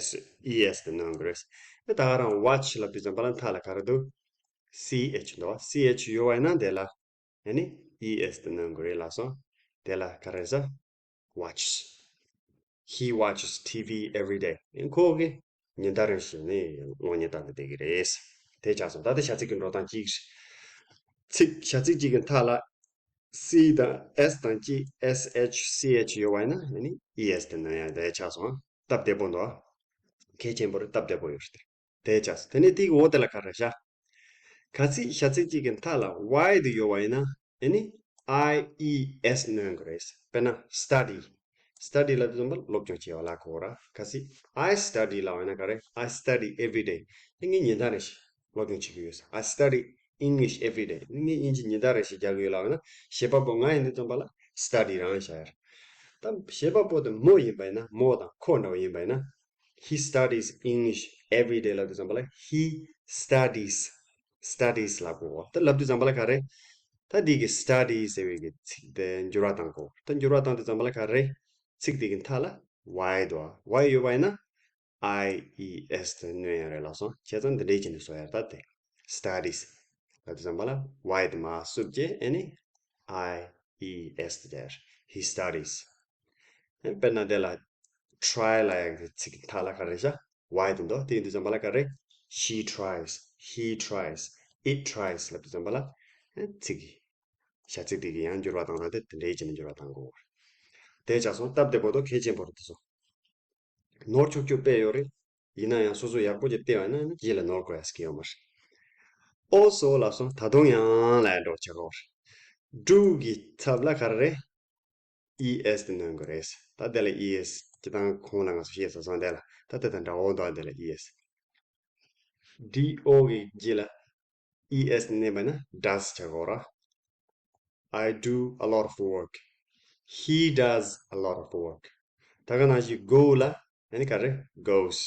s es དེ་སྣོན་དགོས་རེད། ཨེ་ད་ག་རང་watch ལབ་དུས་ཙམ་པ་ལ་མཐའ་ལ་ག་རེ་འདུག ch འདུག ch ཡོད་པ་ཡིན་ན་དེ་ལ་ཨ་ནི་es དེ་སྣོན་དགོས་རེད་ལབ་སོང་། དེ་ལ་ག་རེ་ཟ། watches. He watches T V every day. ཁོ་གིས་ཉིན་ལྟར་རེ་བཞིན་ནས་གློག་བརྙན་ལྟ་གི་བསྡད་ཀྱི་རེད། དེ་ཆགས་སོང་། ད་ལྟ་བྱ་ཚིག་གི་འགྲོ་སྟངས་གཅིག་ཚིག་བྱ་ཚིག་གཅིག་གི་མཐའ་ལ་c དང་s དང་གཅིག sh ch ཡོད་པ་ཡིན་ན་ཨ་ནི་es དེ་སྣོན་ཡ་དེ་ཆགས་སོང་། སྟབས་བདེ་པོ་འདུག་གལ་ཆེན་པོ་རེད། སྟབས་བདེ་པོ་ཡོད་རེད། དེ་ཆགས་སོང་། དེ་ནས་དེའི་འོག་དེ་ལ་ག་རེ་བྱ། གལ་སྲིད་བྱ་ཚིག་གཅིག་གི་མཐའ་ལ་y དེ་ཡོད་པ་ཡིན་ན་ཨ་ནི་ies སྣོན་དགོས་རེད། དཔེར་ན་study. Study ལབ་དུས་ཙམ་པ་སློབ་སྦྱོང་བྱེད་པ་ལ་གོ་ར། གལ་སྲིད་I study ལབ་པ་ཡིན་ན་ག་རེ། I study every day. ངས་ཉིན་ལྟར་རེ་བཞིན་སློབ་སྦྱོང་བྱེད་ཀྱི་ཡོད། I study English every day. ངས་དབྱིན་ཇི་ཉིན་ལྟར་རེ་བཞིན་རྒྱག་གི་ཡོད་ལབ་པ་ཡིན་ན། བྱེད་པ་པོ་ང་ཡིན་དུས་ཙམ་པ་ལ་study རང་བྱ་ཡ་རེད། ད་བྱེད་པ་པོ་དེ་མོ་ཡིན་པ་ཡིན་ན། མོ་དང་ཁོ་འདྲ་བ་ཡིན་པ་ཡིན་ན། He studies English every day ལབ་དུས་ཙམ་པ་ལ་he studies, studies ལབ་དགོས། ད་ལབ་དུས་ཙམ་པ་ལ་ག་རེ། ད་འདི་གི་studies ཟེར་བའི་གི་ཚིག་དེ་འགྱུར་བ་བཏང་དགོས། ད་འགྱུར་བ་བཏང་དུས་ཙམ་པ་ལ་ག་རེ། ཚིག་དེ་གི་མཐའ་ལ་y འདུག y ཡོད་པ་ཡིན་ན་ies དེ་སྣོན་ཡ་རེད་ལབ་སོང་། བྱས་ཙང་འདི་འདྲའི་བྱས་ནས་བཟོ་ཡ་རེད། ད་དེ་studies ལབ་དུས་ཙམ་པ་ལ་y དེ་མར་བསུབས་རྗེས་ཨ་ནི་ies དེ་སྦྱར། He studies. དཔེར་ན་དེ་ལ་try ལབ་ཡག་གི་ཚིག་མཐའ་ལ་ག་རེ་བྱ། y དེ་འདུག་དེ་ཡིན་དུས་ཙམ་པ་ལ་ག་རེ། She tries, he tries, it tries ལབ་དུས་ཙམ་པ་ལ་ཚིག་བྱ་ཚིག་དེ་གི་ཡང་འགྱུར་བ་བཏང་ན་དེ་དེ་འདྲའི་བྱས་ནས་འགྱུར་བ་བཏང་དགོས། དེ་ཆགས་སོང་། སྟབས་བདེ་པོ་དང་གལ་ཆེན་པོ་རེད། དེ་ཚོ་ནོར་ཆུག་ཆུག་དཔེ་ཡོད་རེད། ཡིན་ན་ཡང་སོ་སོ་ཡག་པོ་ཅིག་བལྟས་པ་ཡིན་ན་རྗེས་ལ་ནོར་དགོས་ཡ་ཟེར་གྱི་ཡོད་མ་རེད། Also ལབ་སོང་། ད་དུང་ཡང་ལབ་ཡ་འགྲོ་བྱེད་དགོས་རེད། Do གི་ཚབ་ལ་ག་རེ་རེད། es དེ་སྣོན་དགོས་རེད། ད་དེ་ལ་es སྤྱིར་བཏང་ཁོང་ལ་ང་ཚོ་བཤད་ཚར་སོང་། དེ་ལ་ད་དེ་དང་འདྲ་བོ་འདུག་དེ་ལ་es do གི་རྗེས་ལ་es མནན་པ་ན་does བྱ་དགོས་ར། I do a lot of work. He does a lot of work. ད་ག་ནང་བཞིན་go ལ་ཨ་ནི་ག་རེ། goes.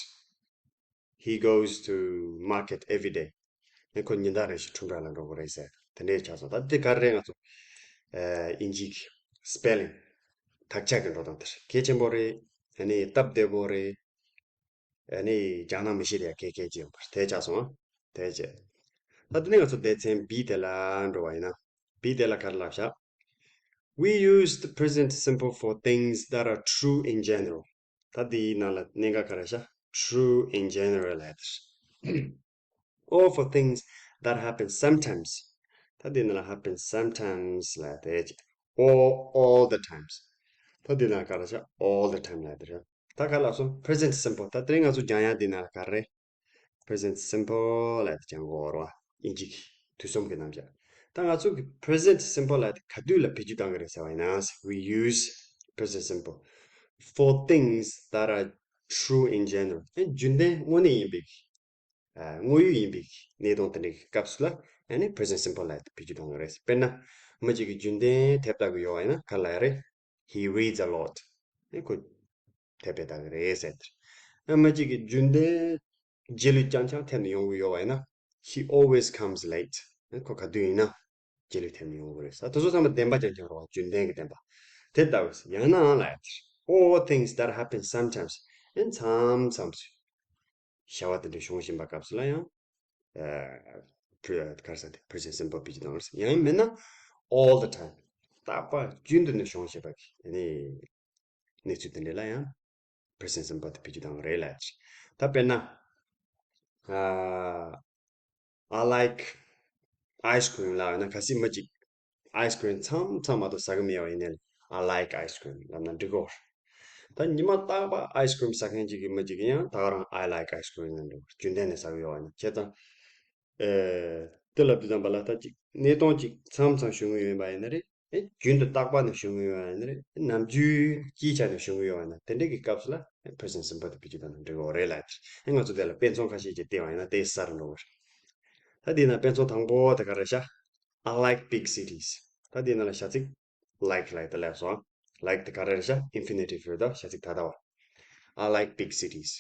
He goes to market every day. ཨ་ཁོ་ཉིན་ལྟར་རེ་བཞིན་ཁྲོམ་ར་ལ་འགྲོ་གི་རེད་ཟེར། དེ་འདྲའི་ཆགས་སོང་། ད་དེ་ག་རེ་ང་ཚོ་ཨ་དབྱིན་ཇིའི་spelling དག་ཆ་གི་འགྲོ་སྟངས་དེ་གལ་ཆེན་པོ་རེད། ཨ་ནི་སྟབས་བདེ་པོ་རེད། ཨ་ནི་རྒྱང་ན་མི་ཤེས་ཡ་གལ་གལ་ཆེ་ཡོང་བར་དེ་ཆགས་སོང་། དེ་བྱས། ད་དེ་ནས་ང་ཚོ་སྡེ་ཚན་B དེ་ལ་འགྲོ་བ་ཡིན་ན། B དེ་ལ་ག་རེ་ལབ་བཞག We use the present simple for things that are true in general. ད་དེའི་ནང་ལ་གནད་འགག་ག་རེ་བཞག true in general ལབ་དེ། Or for things that happen sometimes. ད་དེའི་ནང་ལ་happen sometimes ལབ་དེ། Or all the times. ད་དེའི་ནང་ག་རེ་བཞག all the time ལབ་དེ་རེད། ད་ག་ལ་སོང་present simple. ད་དེ་རིང་ང་ཚོ་སྦྱང་ཡ་དེ་ནང་ག་རེ། present simple ལབ་དེ་སྦྱང་དགོས་རེད་བ། དབྱིན་ཇི་གི་དུས་གསུམ་གྱི་རྣམ་གཞག་ད་ང་ཚོ་གི་present simple ལབ་དེ་ག་དུས་ལ་བེད་སྤྱོད་གཏང་གི་རེད་ཟེར་བ་ཡིན་ན། We use present simple for things that are true in general. ཨེ་རྒྱུན་ལྡན་དངོས་གནས་ཡིན་པའི་ཨ་དངོས་ཡོད་ཡིན་པའི་གནས་སྟངས་དེ་འདྲའི་སྐབས་སུ་ལ་ཨ་ནི་present simple ལབ་དེ་བེད་སྤྱོད་གཏོང་གི་རེད། དཔེར་ན། མི་གཅིག་གིས་རྒྱུན་ལྡན་དེབ་ལྟ་གི་ཡོད་པ་ཡིན་ན་ག་རེ་ལབ་ཡ་རེད། He reads a lot. ཨེ་ཁོ་དེབ་དཔེ་ལྟ་གི་རེད་ཟེར་དེ། ཨ་མི་གཅིག་གིས་རྒྱུན་ལྡན་རྗེས་ལུས་རྐྱང་རྐྱང་ཐེབས་ནས་ཡོང་གི་ཡོད་པ་ཡིན་ན། He always comes late. ཨེ་ཁོ་ག་དུས་ཡིན་ན་ རྗེས་ལུས་ཐེབས་ནས་ཡོང་གི་རེད་ས། དེ་ཚོ་ཚང་མ་བདེན་པ་ཅན་ཅན་རེད་བ། རྒྱུན་ལྡན་གྱི་བདེན་པ། དེ་ལྟ་བུ་ཡང་ནའང་ལ་ཡ་དེར། All things that happen sometimes. ཨེ་མཚམས་མཚམས་སུ་བྱ་བ་དེ་འདྲ་བྱུང་བཞིན་པ་སྐབས་སུ་ལ་ཡང་། ཨ་pre- ག་རེ་ཟེར་དེ་present simple བེད་སྤྱོད་བཏང་བ་རེད། ཡང་མིན་ན་all the time རྟག་པར་རྒྱུན་དུ་ནས་བྱུང་བཞིན་པ་གི་ཨ་ནི་གནས་ཚུལ་དེ་འདྲ་ལ་ཡང་present simple དེ་བེད་སྤྱོད་བཏང་བ་རེད་ལ། ད་དཔེར་ན། ཨ། I like ice cream ལབ་ཡོད་ན། གལ་སྲིད་མི་གཅིག་ice cream མཚམས་མཚམས་མ་གཏོགས་ཟ་གི་མེད་པ་ཡིན་ན། I like ice cream ལབ་ན་འགྲིག་གོ། ད་ཉི་མ་རྟག་པར་ice cream ཟ་མཁན་གཅིག་གི་མི་གཅིག་གིས་ཡང་ད་ག་རང་I like ice cream ལབ་འགྲོ། རྒྱུན་ལྡན་ནས་ཟ་གི་ཡོད་པ་ཡིན་ན། བྱས་ཙང་། ཨེ། དེ་ལབ་དུས་ཙམ་པ་ལ་ད་ཅིག་གནས་སྟངས་ཅིག་མཚམས་མཚམས་བྱུང་གི་ཡོད་པ་ཡིན་ན་རེད། ཨེ། རྒྱུན་དུ་རྟག་པ་ནས་བྱུང་གི་ཡོད་པ་ཡིན་ན་རེད། ནམ་རྒྱུན་སྤྱིའི་ཆ་ནས་བྱུང་གི་ཡོད་པ་ཡིན་ན། དེ་འདྲ་གི་སྐབས་སུ་ལ་present simple དེ་བེད་སྤྱོད་བཏང་ན་འགྲིག་གི་རེད་ལ། ཨེ། ང་ཚོ་དེ་ལ་དཔེ་མཚོན་ཁ་ཤས་ཅིག་བསྟན་པ་ཡིན་ན་དེ་གསལ་པོ་འགྲོ་གི་རེད། ད་དེ་ན་དཔེ་མཚོན་དང་པོ་དེ་ག་རེ་རེད་ཤག I like big cities. ད་དེ་ན་ལ་བྱ་ཚིག like ལབ་དེ་སླེབས་སོང་། Like དེ་ག་རེ་རེད་ཤག infinitive རེད། ད་བྱ་ཚིག་ད་ལྟ་བ། I like big cities.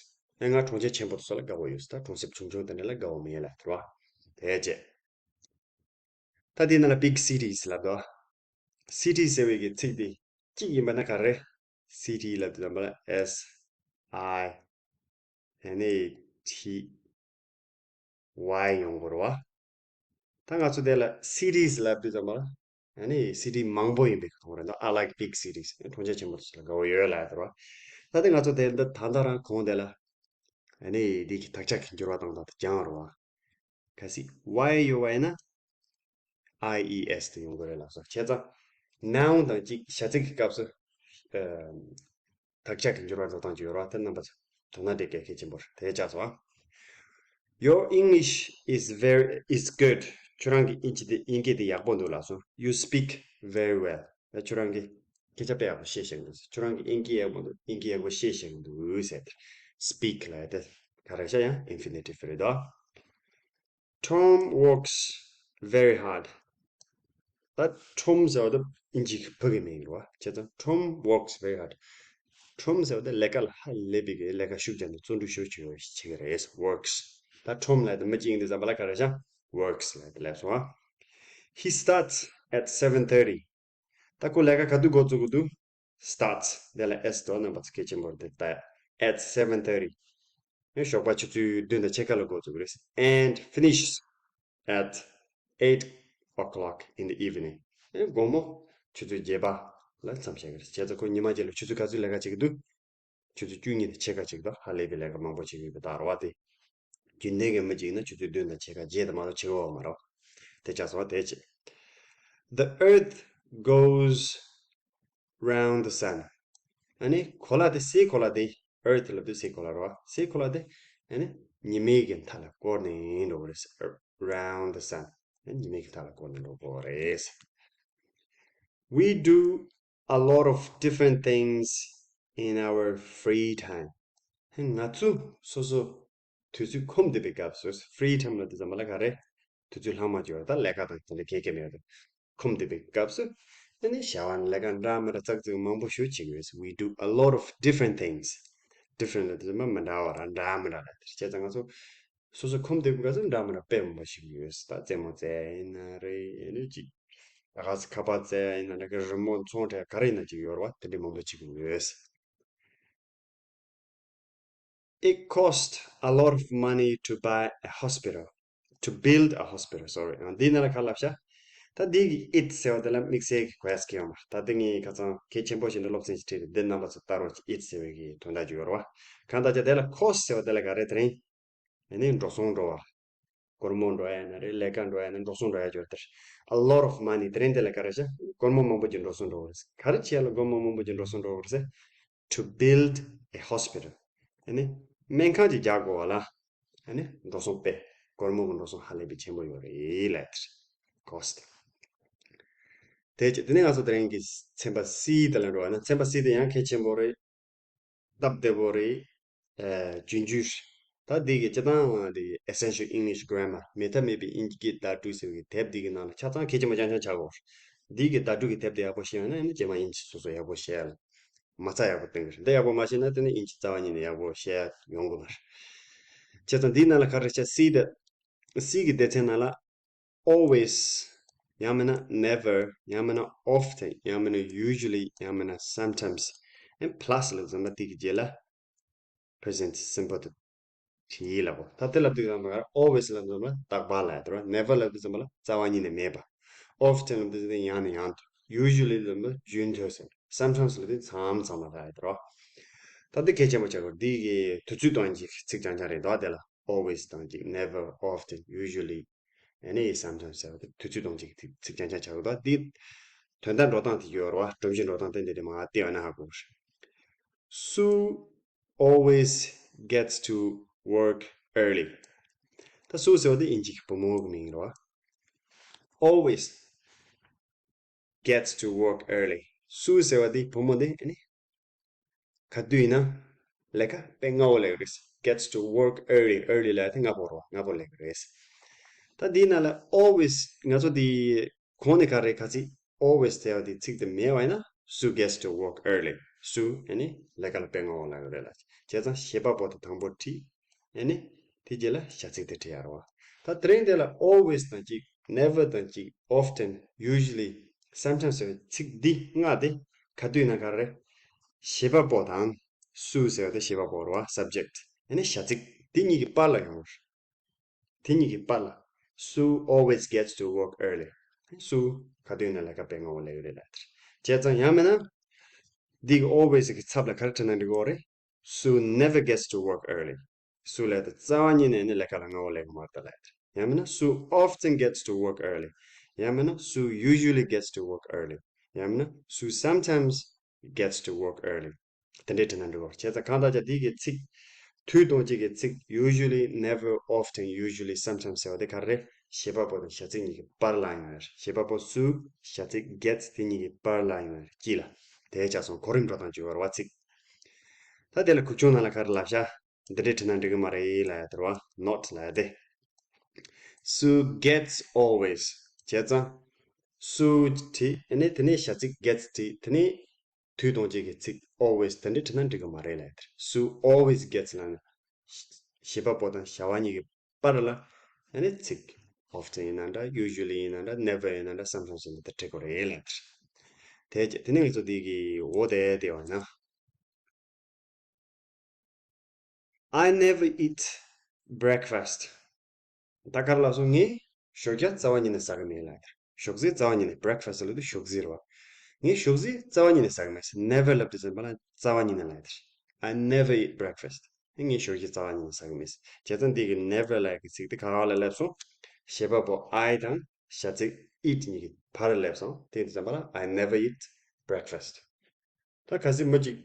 ཨེ། ང་གྲོང་ཁྱེར་ཆེན་པོ་དེ་ཚོ་ལ་དགའ་པོ་ཡོད། ད་གྲོང་གསེབ་ཆུང་ཆུང་དེ་འདྲ་ལ་དགའ་པོ་མེད་ལབ་དེ་རེད་བ། དེ་བྱས། ད་དེ་ན་ལ་big cities ལབ་དོ། City ཟེར་བའི་གི་ཚིག་དེ་གཅིག་ཡིན་པ་ན་ག་རེ། City ལབ་དུས་ཙམ་པ་ལ་S I ཨ་ནི་T Y ཡོང་གི་རེད་བ། ད་ང་ཚོ་དེ་ལ་cities ལབ་དུས་ཙམ་པ་ལ་ཨ་ནི་city མང་པོ་ཡིན་པའི་གི་མཐོང་རེད་འདུག I like big cities. གྲོང་ཁྱེར་ཆེན་པོ་དེ་ཚོ་ལ་དགའ་པོ་ཡོད་ལབ་ཡ་དེ་རེད་བ། ད་དེ་ང་ཚོ་དེ་འདི་ད་ལྟ་རང་གོང་དེ་ལ་ཨ་ནི་འདི་གི་དག་ཆ་གི་འགྱུར་བ་བཏང་སྟངས་དེ་སྦྱངས་རེད་བ། གལ་སྲིད་Y ཡོད་པ་ཡིན་ན་I E S དེ་ཡོང་གི་རེད་ལབ་སོང་། བྱས་ཙང་noun དང་གཅིག་བྱ་ཚིག་གི་སྐབས་སུ་ཨ་དག་ཆ་གི་འགྱུར་བ་བཟོ་སྟངས་ཅིག་ཡོད་རེད་བ། དེ་རྣམ་པ་ཚོ་དོ་སྣང་དེ་གལ་གལ་ཆེན་པོ་རེད། དེ་ཆགས་སོང་ཨ། Your English is very is good. ཁྱོད་རང་གི་དབྱིན་ཇི་དེ་དབྱིན་སྐད་དེ་ཡག་པོ་འདུག་ལབ་སོང་། You speak very well. ད་ཁྱོད་རང་གིས་སྐད་ཆ་དཔེ་ཡག་པོ་བཤད་ཤེས་ཀྱི་འདུག་ཁྱོད་རང་གིས་དབྱིན་སྐད་ཡག་པོ་འདུག་དབྱིན་སྐད་ཡག་པོ་བཤད་ཤེས་ཀྱི་འདུག་ཟེར་ཏེ། Speak ལབ་ཡ་དེ་ག་རེ་ཤག་ཡང་infinitive རེད་དོ། Tom works very hard. ད་Tom ཟེར་བ་དེ་དབྱིན་ཇི་གི་ཕ་གི་མིང་རེད་བ། བྱས་ཙང་Tom works very hard. Tom ཟེར་བ་དེ་ལས་ཀ་ལ་ཧ་ལས་པའི་གི་ལས་ཀ་ཤུགས་རྒྱབ་ནས་བརྩོན་འགྲུས་ཤུགས་ཆེ་བོ་བྱེད་ཀྱི་རེད། Works. ད་Tom ལབ་དེ་མི་གཅིག་ཡིན་དུས་ཙམ་པ་ལ་ག་རེ་ཤག Works ལབ་དེ་སླེབས་སོང་ཨ། He starts at seven thirty. ད་ཁོ་ལས་ཀ་ག་དུས་འགོ་བཙུགས་ཀྱི་འདུག Starts དེ་ལ་S དོ། རྣམ་པ་ཚོ་གལ་ཆེན་པོ་རེད་དེ། ད་at seven thirty ཨེ། ཞོགས་པ་ཆུ་ཚོད་བདུན་དང་ཕྱེད་ཀ་ལ་འགོ་བཙུགས་རེད། And finishes at eight o'clock in the evening. ཨེ། དགོང་མོ་ཆུ་ཚོད་བརྒྱད་པ་ལ་མཚམས་བཞག་གི་རེད། བྱས་ཙང་ཁོ་ཉི་མ་རྗེས་ལ་ཆུ་ཚོད་ག་ཚོད་ལས་ཀ་བྱེད་ཀྱི་འདུག་ཆུ་ཚོད་བཅུ་གཉིས་དང་ཕྱེད་ཀ་ཅིག་དང་། ཧ་ལས་པའི་ལས་ཀ་མང་པོ་བྱེད་ཀྱི་ཡོད་པའི་རྟགས་རེད་བ། དེ་རྒྱུན་ལྡན་གྱི་མི་གཅིག་ཡིན་ན་ཆུ་ཚོད་བདུན་དང་ཕྱེད་ཀ་བརྗེད་དུ་མ་གཏོགས་བྱེད་ཀྱི་ཡོད་མ་རེད། དེ་ཆགས་སོང་བ། དེ་བྱས། The earth goes round the sun. ཨ་ནི་གོ་ལ་དེ། སའི་གོ་ལ་དེ། Earth ལབ་དུས་སའི་གོ་ལ་རེད་བ། སའི་གོ་ལ་དེ་ཨ་ནི་ཉི་མའི་གི་མཐའ་ལ་བསྐོར་ནས་འགྲོ་གི་རེད། Round the sun. ཨ་ནི་ཉི་མའི་གི་མཐའ་ལ་བསྐོར་ནས་འགྲོ་གི་རེད། We do a lot of different things in our free time. ང་ཚོ་སོ་སོ་དུས་ཚོད་ཁོམ་བསྡད་པའི་སྐབས་སུ། Free time ལབ་དུས་ཙམ་པ་ལ་ག་རེ། དུས་ཚོད་ལྷག་མ་ཅིག་ཡོད་རེད། ད་ལས་ཀ་དང་དེ་འདྲ་གང་ཡང་མེད་རེད། ཁོམ་བསྡད་པའི་སྐབས་སུ་ཨ་ནི་བྱ་བ་ལས་ཀ་འདྲ་མི་འདྲ་ཙག་ཙིག་མང་པོ་ཞིག་བྱེད་ཀྱི་ཡོད། We do a lot of different things. Different ལབ་དུས་ཙམ་པ་མི་འདྲ་བ་ར་འདྲ་མི་འདྲ་ལབ་དེ། བྱས་ཙང་ང་ཚོ་སོ་སོ་ཁོམ་བསྡད་པའི་སྐབས་སུ་འདྲ་མི་འདྲ་དཔེ་མང་པོ་ཞིག་ཡོད། ད་རྩེད་མོ་རྩེ་ཡིན་ན་རེད། ཨ་ནི་ཅིག་ཨ་ག་ཚོད་ཁ་པར་རྩེ་ཡིན་ན་རེད། རི་མོ་ཚོང་འབྲེལ་ག་རེ་ཡིན་ན་ཅིག་ཡོད་རེད་བ། དེ་འདྲ་མང་པོ་བྱེད་ཀྱི་ཡོད། It cost a lot of money to buy a hospital, to build a hospital, sorry. ཨ། འདི་ནང་ལ་ག་རེ་ལབ་ཤག་ད་འདི་གི་it ཟེར་བ་དེ་ལ་དམིགས་བསལ་གྱི་གོ་ཡ་ཟིག་ཡོད་མ་རེད། ད་འདི་ངས་ཁ་སང་གལ་ཆེན་པོ་ཞིག་འདི་སློབ་ཚན་ཞིག་ཁྲིད་རེད། འདི་རྣམ་པ་ཚོ་ལྟ་རོགས་གྱིས། It ཟེར་བའི་གི་དོན་དག་ཅིག་ཡོད་རེད་བ། གང་ལྟར་ཀྱང་དེ་ལ་cost ཟེར་བ་དེ་ལ་ག་རེ་དེ་རིང་ཨ་ནི་འགྲོ་སོང་འགྲོ་བ། སྒོར་མོ་འགྲོ་ཡ་ཡིན་ན་རེད། ལས་ཀ་འགྲོ་ཡ་ཡིན་ན། འགྲོ་སོང་འགྲོ་ཡ་ཅིག་ཡོད་རེད་དེ། A lot of money དེ་རིང་དེ་ལ་ག་རེ་ཤག་སྒོར་མོ་མང་པོ་ཅིག་འགྲོ་སོང་འགྲོ་གི་རེད། ག་རེ་བྱས་ལ་སྒོར་མོ་མང་པོ་ཅིག་འགྲོ་སོང་འགྲོ་གི་རེད་ཟེར། To build a hospital. ཨ་ནི་སྨན་ཁང་ཅིག་རྒྱག་དགོས་པ་ལ་ཨ་ནི་འགྲོ་སོང་དཔེ། སྒོར་མོ་གི་འགྲོ་སོང་ཧ་ལས་པའི་ཆེན་པོ་ཡོད་རེད་ལབ་དེ་རེད། Cost. དེ་བྱས་དེ་ནས་ང་ཚོ་དེ་རིང་གི་ཚན་པ་C དེ་ལ་འགྲོ་བ་ན། ཚན་པ་C དེ་ཡང་གལ་ཆེན་པོ་རེད། སྟབས་བདེ་པོ་རེད། ཨ། རྒྱུན་འགྱུར། ད་འདི་གི་སྤྱིར་བཏང་འདི་Essential English Grammar མེད་ཐབས་མེད་པའི་དབྱིན་ཇིའི་བརྡ་སྤྲོད་ཟེར་བའི་དེབ་འདི་གི་ནང་ལ་ཆ་ཚང་གལ་ཆེན་པོ་རྐྱང་རྐྱང་ཆགས་ཡོད་རེད། འདི་གི་བརྡ་སྤྲོད་ཀྱི་དེབ་དེ་ཡག་པོ་ཤེས་ཡོད་ན་ཨ་ནི་རྗེས་མ་དབྱིན་ཇི་སོ་སོ་ཡག་པོ་ཤེས་ཡ་ལ། མ་རྩ་ཡག་པོ་སྟོན་གྱི་རེད། འདི་ཡག་པོ་མ་ཤེས་ན་དེ་ནི་དབྱིན་ཇི་རྩ་བ་ཉིད་ནས་ཡག་པོ་ཤེས་ཡ་ཡོང་གི་མ་རེད། བྱས་ཙང་འདིའི་ནང་ལ་ག་རེ་བྱས། C དེ། C གི་སྡེ་ཚན་ནང་ལ། Always, ཡང་མིན་ན་never། ཡང་མིན་ན་often། ཡང་མིན་ན་usually། ཡང་མིན་ན་sometimes། ཨེ་plus་ལབ་ཙམ་པ་དེ་གི་རྗེས་ལ་present simple་དུ་བྲིས་ལབ་གོ། ད་དེ་ལབ་དུས་ཙམ་པ་always་ལབ་ཙམ་པ་རྟག་པར་ལབ་ཡ་དེ་རེད། never་ལབ་དུས་ཙམ་པ་ལ་རྩ་བ་ཉིད་ནས་མེད་པ། often་ལབ་དུས་ཙམ་པ་ཡང་ནས་ཡང་དུ། usually་ལབ་ཙམ་པ་རྒྱུན་མཐུད་ཟེར། sometimes་ལབ་དུས་མཚམས་མཚམས་ལ་ལབ་ཡ་དེ་རེད། ད་འདི་གལ་ཆེན་པོ་ཆགས་གོ། འདི་གི་དུས་ཚོད་སྟོན་ཅིག་ཚིག་རྐྱང་རྐྱང་རེད་འདུག་དེ་ལ་always་དང་ཅིག never། often། usually། ཨ་ནི་sometimes་ཟེར་བ་དེ་དུས་ཚོད་སྟོན་ཅིག་ཚིག་ཚིག་རྐྱང་རྐྱང་ཆགས་གོ། ད་འདི་དོན་དག་འགྲོ་སྟངས་དེ་ཡོད་རེད་བ། སྒྲོམ་གཞི་འགྲོ་སྟངས་དེ་འདི་རེད། མ་བལྟས་པ་ན་ཧ་གོ་རེད། Sue always gets to work early. ད་སུ་ཟེར་བ་དེ་ཨིན་ཇི་གི་བུ་མོ་གི་མིང་རེད་བ། Always gets to work early. སུ་ཟེར་བ་དེ་བུ་མོ་དེ་ཨ་ནི་ག་དུས་ཡིན་ན་ལས་ཀ་དཔེ་སྔ་བོ་ལས་ཀྱི་རེད། gets to work early. early་ལབ་ཡ་དེ་སྔ་པོ་རེད་བ། སྔ་པོ་ལས་ཀྱི་རེད། ད་འདིའི་ནང་ལ་always་ང་ཚོ་འདི་གོང་ནས་ག་རེ་ག་ཚིག always་ཟེར་བ་དེ་ཚིག་དེ་མེད་པ་ཡིན་ན། Sue gets to work early. སུ་ཨ་ནི་ལས་ཀ་ལ་དཔེ་སྔ་བོ་ལས་ཀྱི་རེད་ལབ། བྱས་ཙང་བྱེད་པ་པོ་དེ་དང་པོ་བྲིས། ཨ་ནི་དེ་རྗེས་ལ་བྱ་ཚིག་དེ་བྲིས་ཡ་རེད་བ། ད་དེ་རིང་དེ་ལ་always་དང་གཅིག never་དང་གཅིག often། usually། sometimes་ཟེར་བའི་ཚིག་འདི་ལྔ་དེ་ག་དུས་ན་ག་རེ་བྱེད་པ་པོ་དང་སུ་ཟེར་བ་དེ་བྱེད་པ་པོ་རེད་བ། subject། ཨ་ནི་བྱ་ཚིག་དེ་གཉིས་ཀྱི་བར་ལ་ཡོང་བ་རེད། དེ་གཉིས་ཀྱི་བར་ལ། Sue always gets to work early. སུ་ག་དུས་ན་ལས་ཀ་དཔེ་སྔ་བོ་ལས་ཀྱི་རེད་ལབ་དེ་རེད། བྱས་ཙང་ཡང་མིན་ན་འདི་གི་always་གི་ཚབ་ལ་ག་རེ་བྲིས་ན་འགྲིག་གི་རེད། Sue never gets to work early. སུ་ལས་དེ་རྩ་བ་ཉིད་ནས་ནི་ལས་ཀ་ལ་སྔ་བོ་ལས་ཀྱི་མ་རེད་ལབ་དེ་རེད། ཡང་མིན་ན་Sue often gets to work early. ཡང་མིན་ན་Sue usually gets to work early. ཡང་མིན་ན་Sue sometimes gets to work early. དེ་འདྲའི་བྲིས་ན་འགྲིག་གོ། བྱས་ཙང་གང་ལྟར་ཀྱང་འདི་གི་ཚིག་དུས་སྟོན་ཅིག་གི་ཚིག usually, never, often, usually, sometietimes་ཟེར་བ་དེ་ག་རེ་རེད། བྱེད་པ་པོ་དང་བྱ་ཚིག་གཉིས་ཀྱི་བར་ལ་ཡོང་བ་རེད། བྱེད་པ་པོ་སུ། བྱ་ཚིག་gets། དེ་གཉིས་ཀྱི་བར་ལ་ཡོང་བ་རེད། དཀྱིལ་ལ་དེ་ཆགས་སོང་། གོ་རིམ་འགྲོ་སྟངས་ཅིག་ཡོད་རེད་བ། ཚིག་ད་དེ་ལ་གུག་ཆུང་ནང་ལ་ག་རེ་ལབ་ཤག་འདི་འདྲའི་བྲིས་ན་འགྲིག་གི་མ་རེད་ལབ་ཡ་དེ་རེད་བ། not ལབ་ཡ་དེ། Sue gets always། བྱས་ཙང་སུ་བྲིས། ཨ་ནི་དེ་ནས་བྱ་ཚིག་gets བྲིས། དེ་ནས་དུས་སྟོན་ཅིག་གི་ཚིག always དེ་འདྲའི་བྲིས་ན་འགྲིག་གི་མ་རེད་ལབ་ཡ་དེ་རེད། Sue always gets ལབ་ན་བྱེད་པ་པོ་དང་བྱ་བ་གཉིས་ཀྱི་བར་ལ་ཨ་ནི་ཚིག often ཡིན་ན་འདྲ། usually ཡིན་ན་འདྲ། never ཡིན་ན་འདྲ། sometimes ཡིན་ན་འདྲ། དེ་འདྲ་འབྲི་དགོས་རེད་ལབ་ཡ་དེ་རེད། དེ་རྗེས་དེ་ནས་ང་ཚོ་འདི་གི་འོ་དེ་དེ་བ་ན། I never eat breakfast. ད་ག་རེ་ལབ་སོང་། ངས་ཞོགས་ཇ་རྩ་བ་ཉིད་ནས་ཟ་གི་མེད་ལབ་ཡ་དེ་རེད། ཞོགས་ཟས་རྩ་བ་ཉིད་ནས། breakfast ལབ་དུས་ཞོགས་ཟས་རེད་བ། ངས་ཞོགས་ཟས་རྩ་བ་ཉིད་ནས་ཟ་གི་མེད། never ལབ་དུས་ཙམ་པ་ལ་རྩ་བ་ཉིད་ནས་ལབ་ཡ་དེ་རེད། I never eat breakfast. ངས་ཞོགས་ཇ་རྩ་བ་ཉིད་ནས་ཟ་གི་མེད། བྱས་ཙང་འདི་གི་never ལབ་ཡ་གི་ཚིག་དེ་ག་པ་ལ་སླེབས་སོང་། བྱེད་པ་པོ་I དང་བྱ་ཚིག་eat གཉིས་ཀྱི་བར་སླེབས་སོང་། དེ་ཡིན་དུས་ཙམ་པ་ལ་I never eat breakfast. ད་གལ་སྲིད་མི་གཅིག་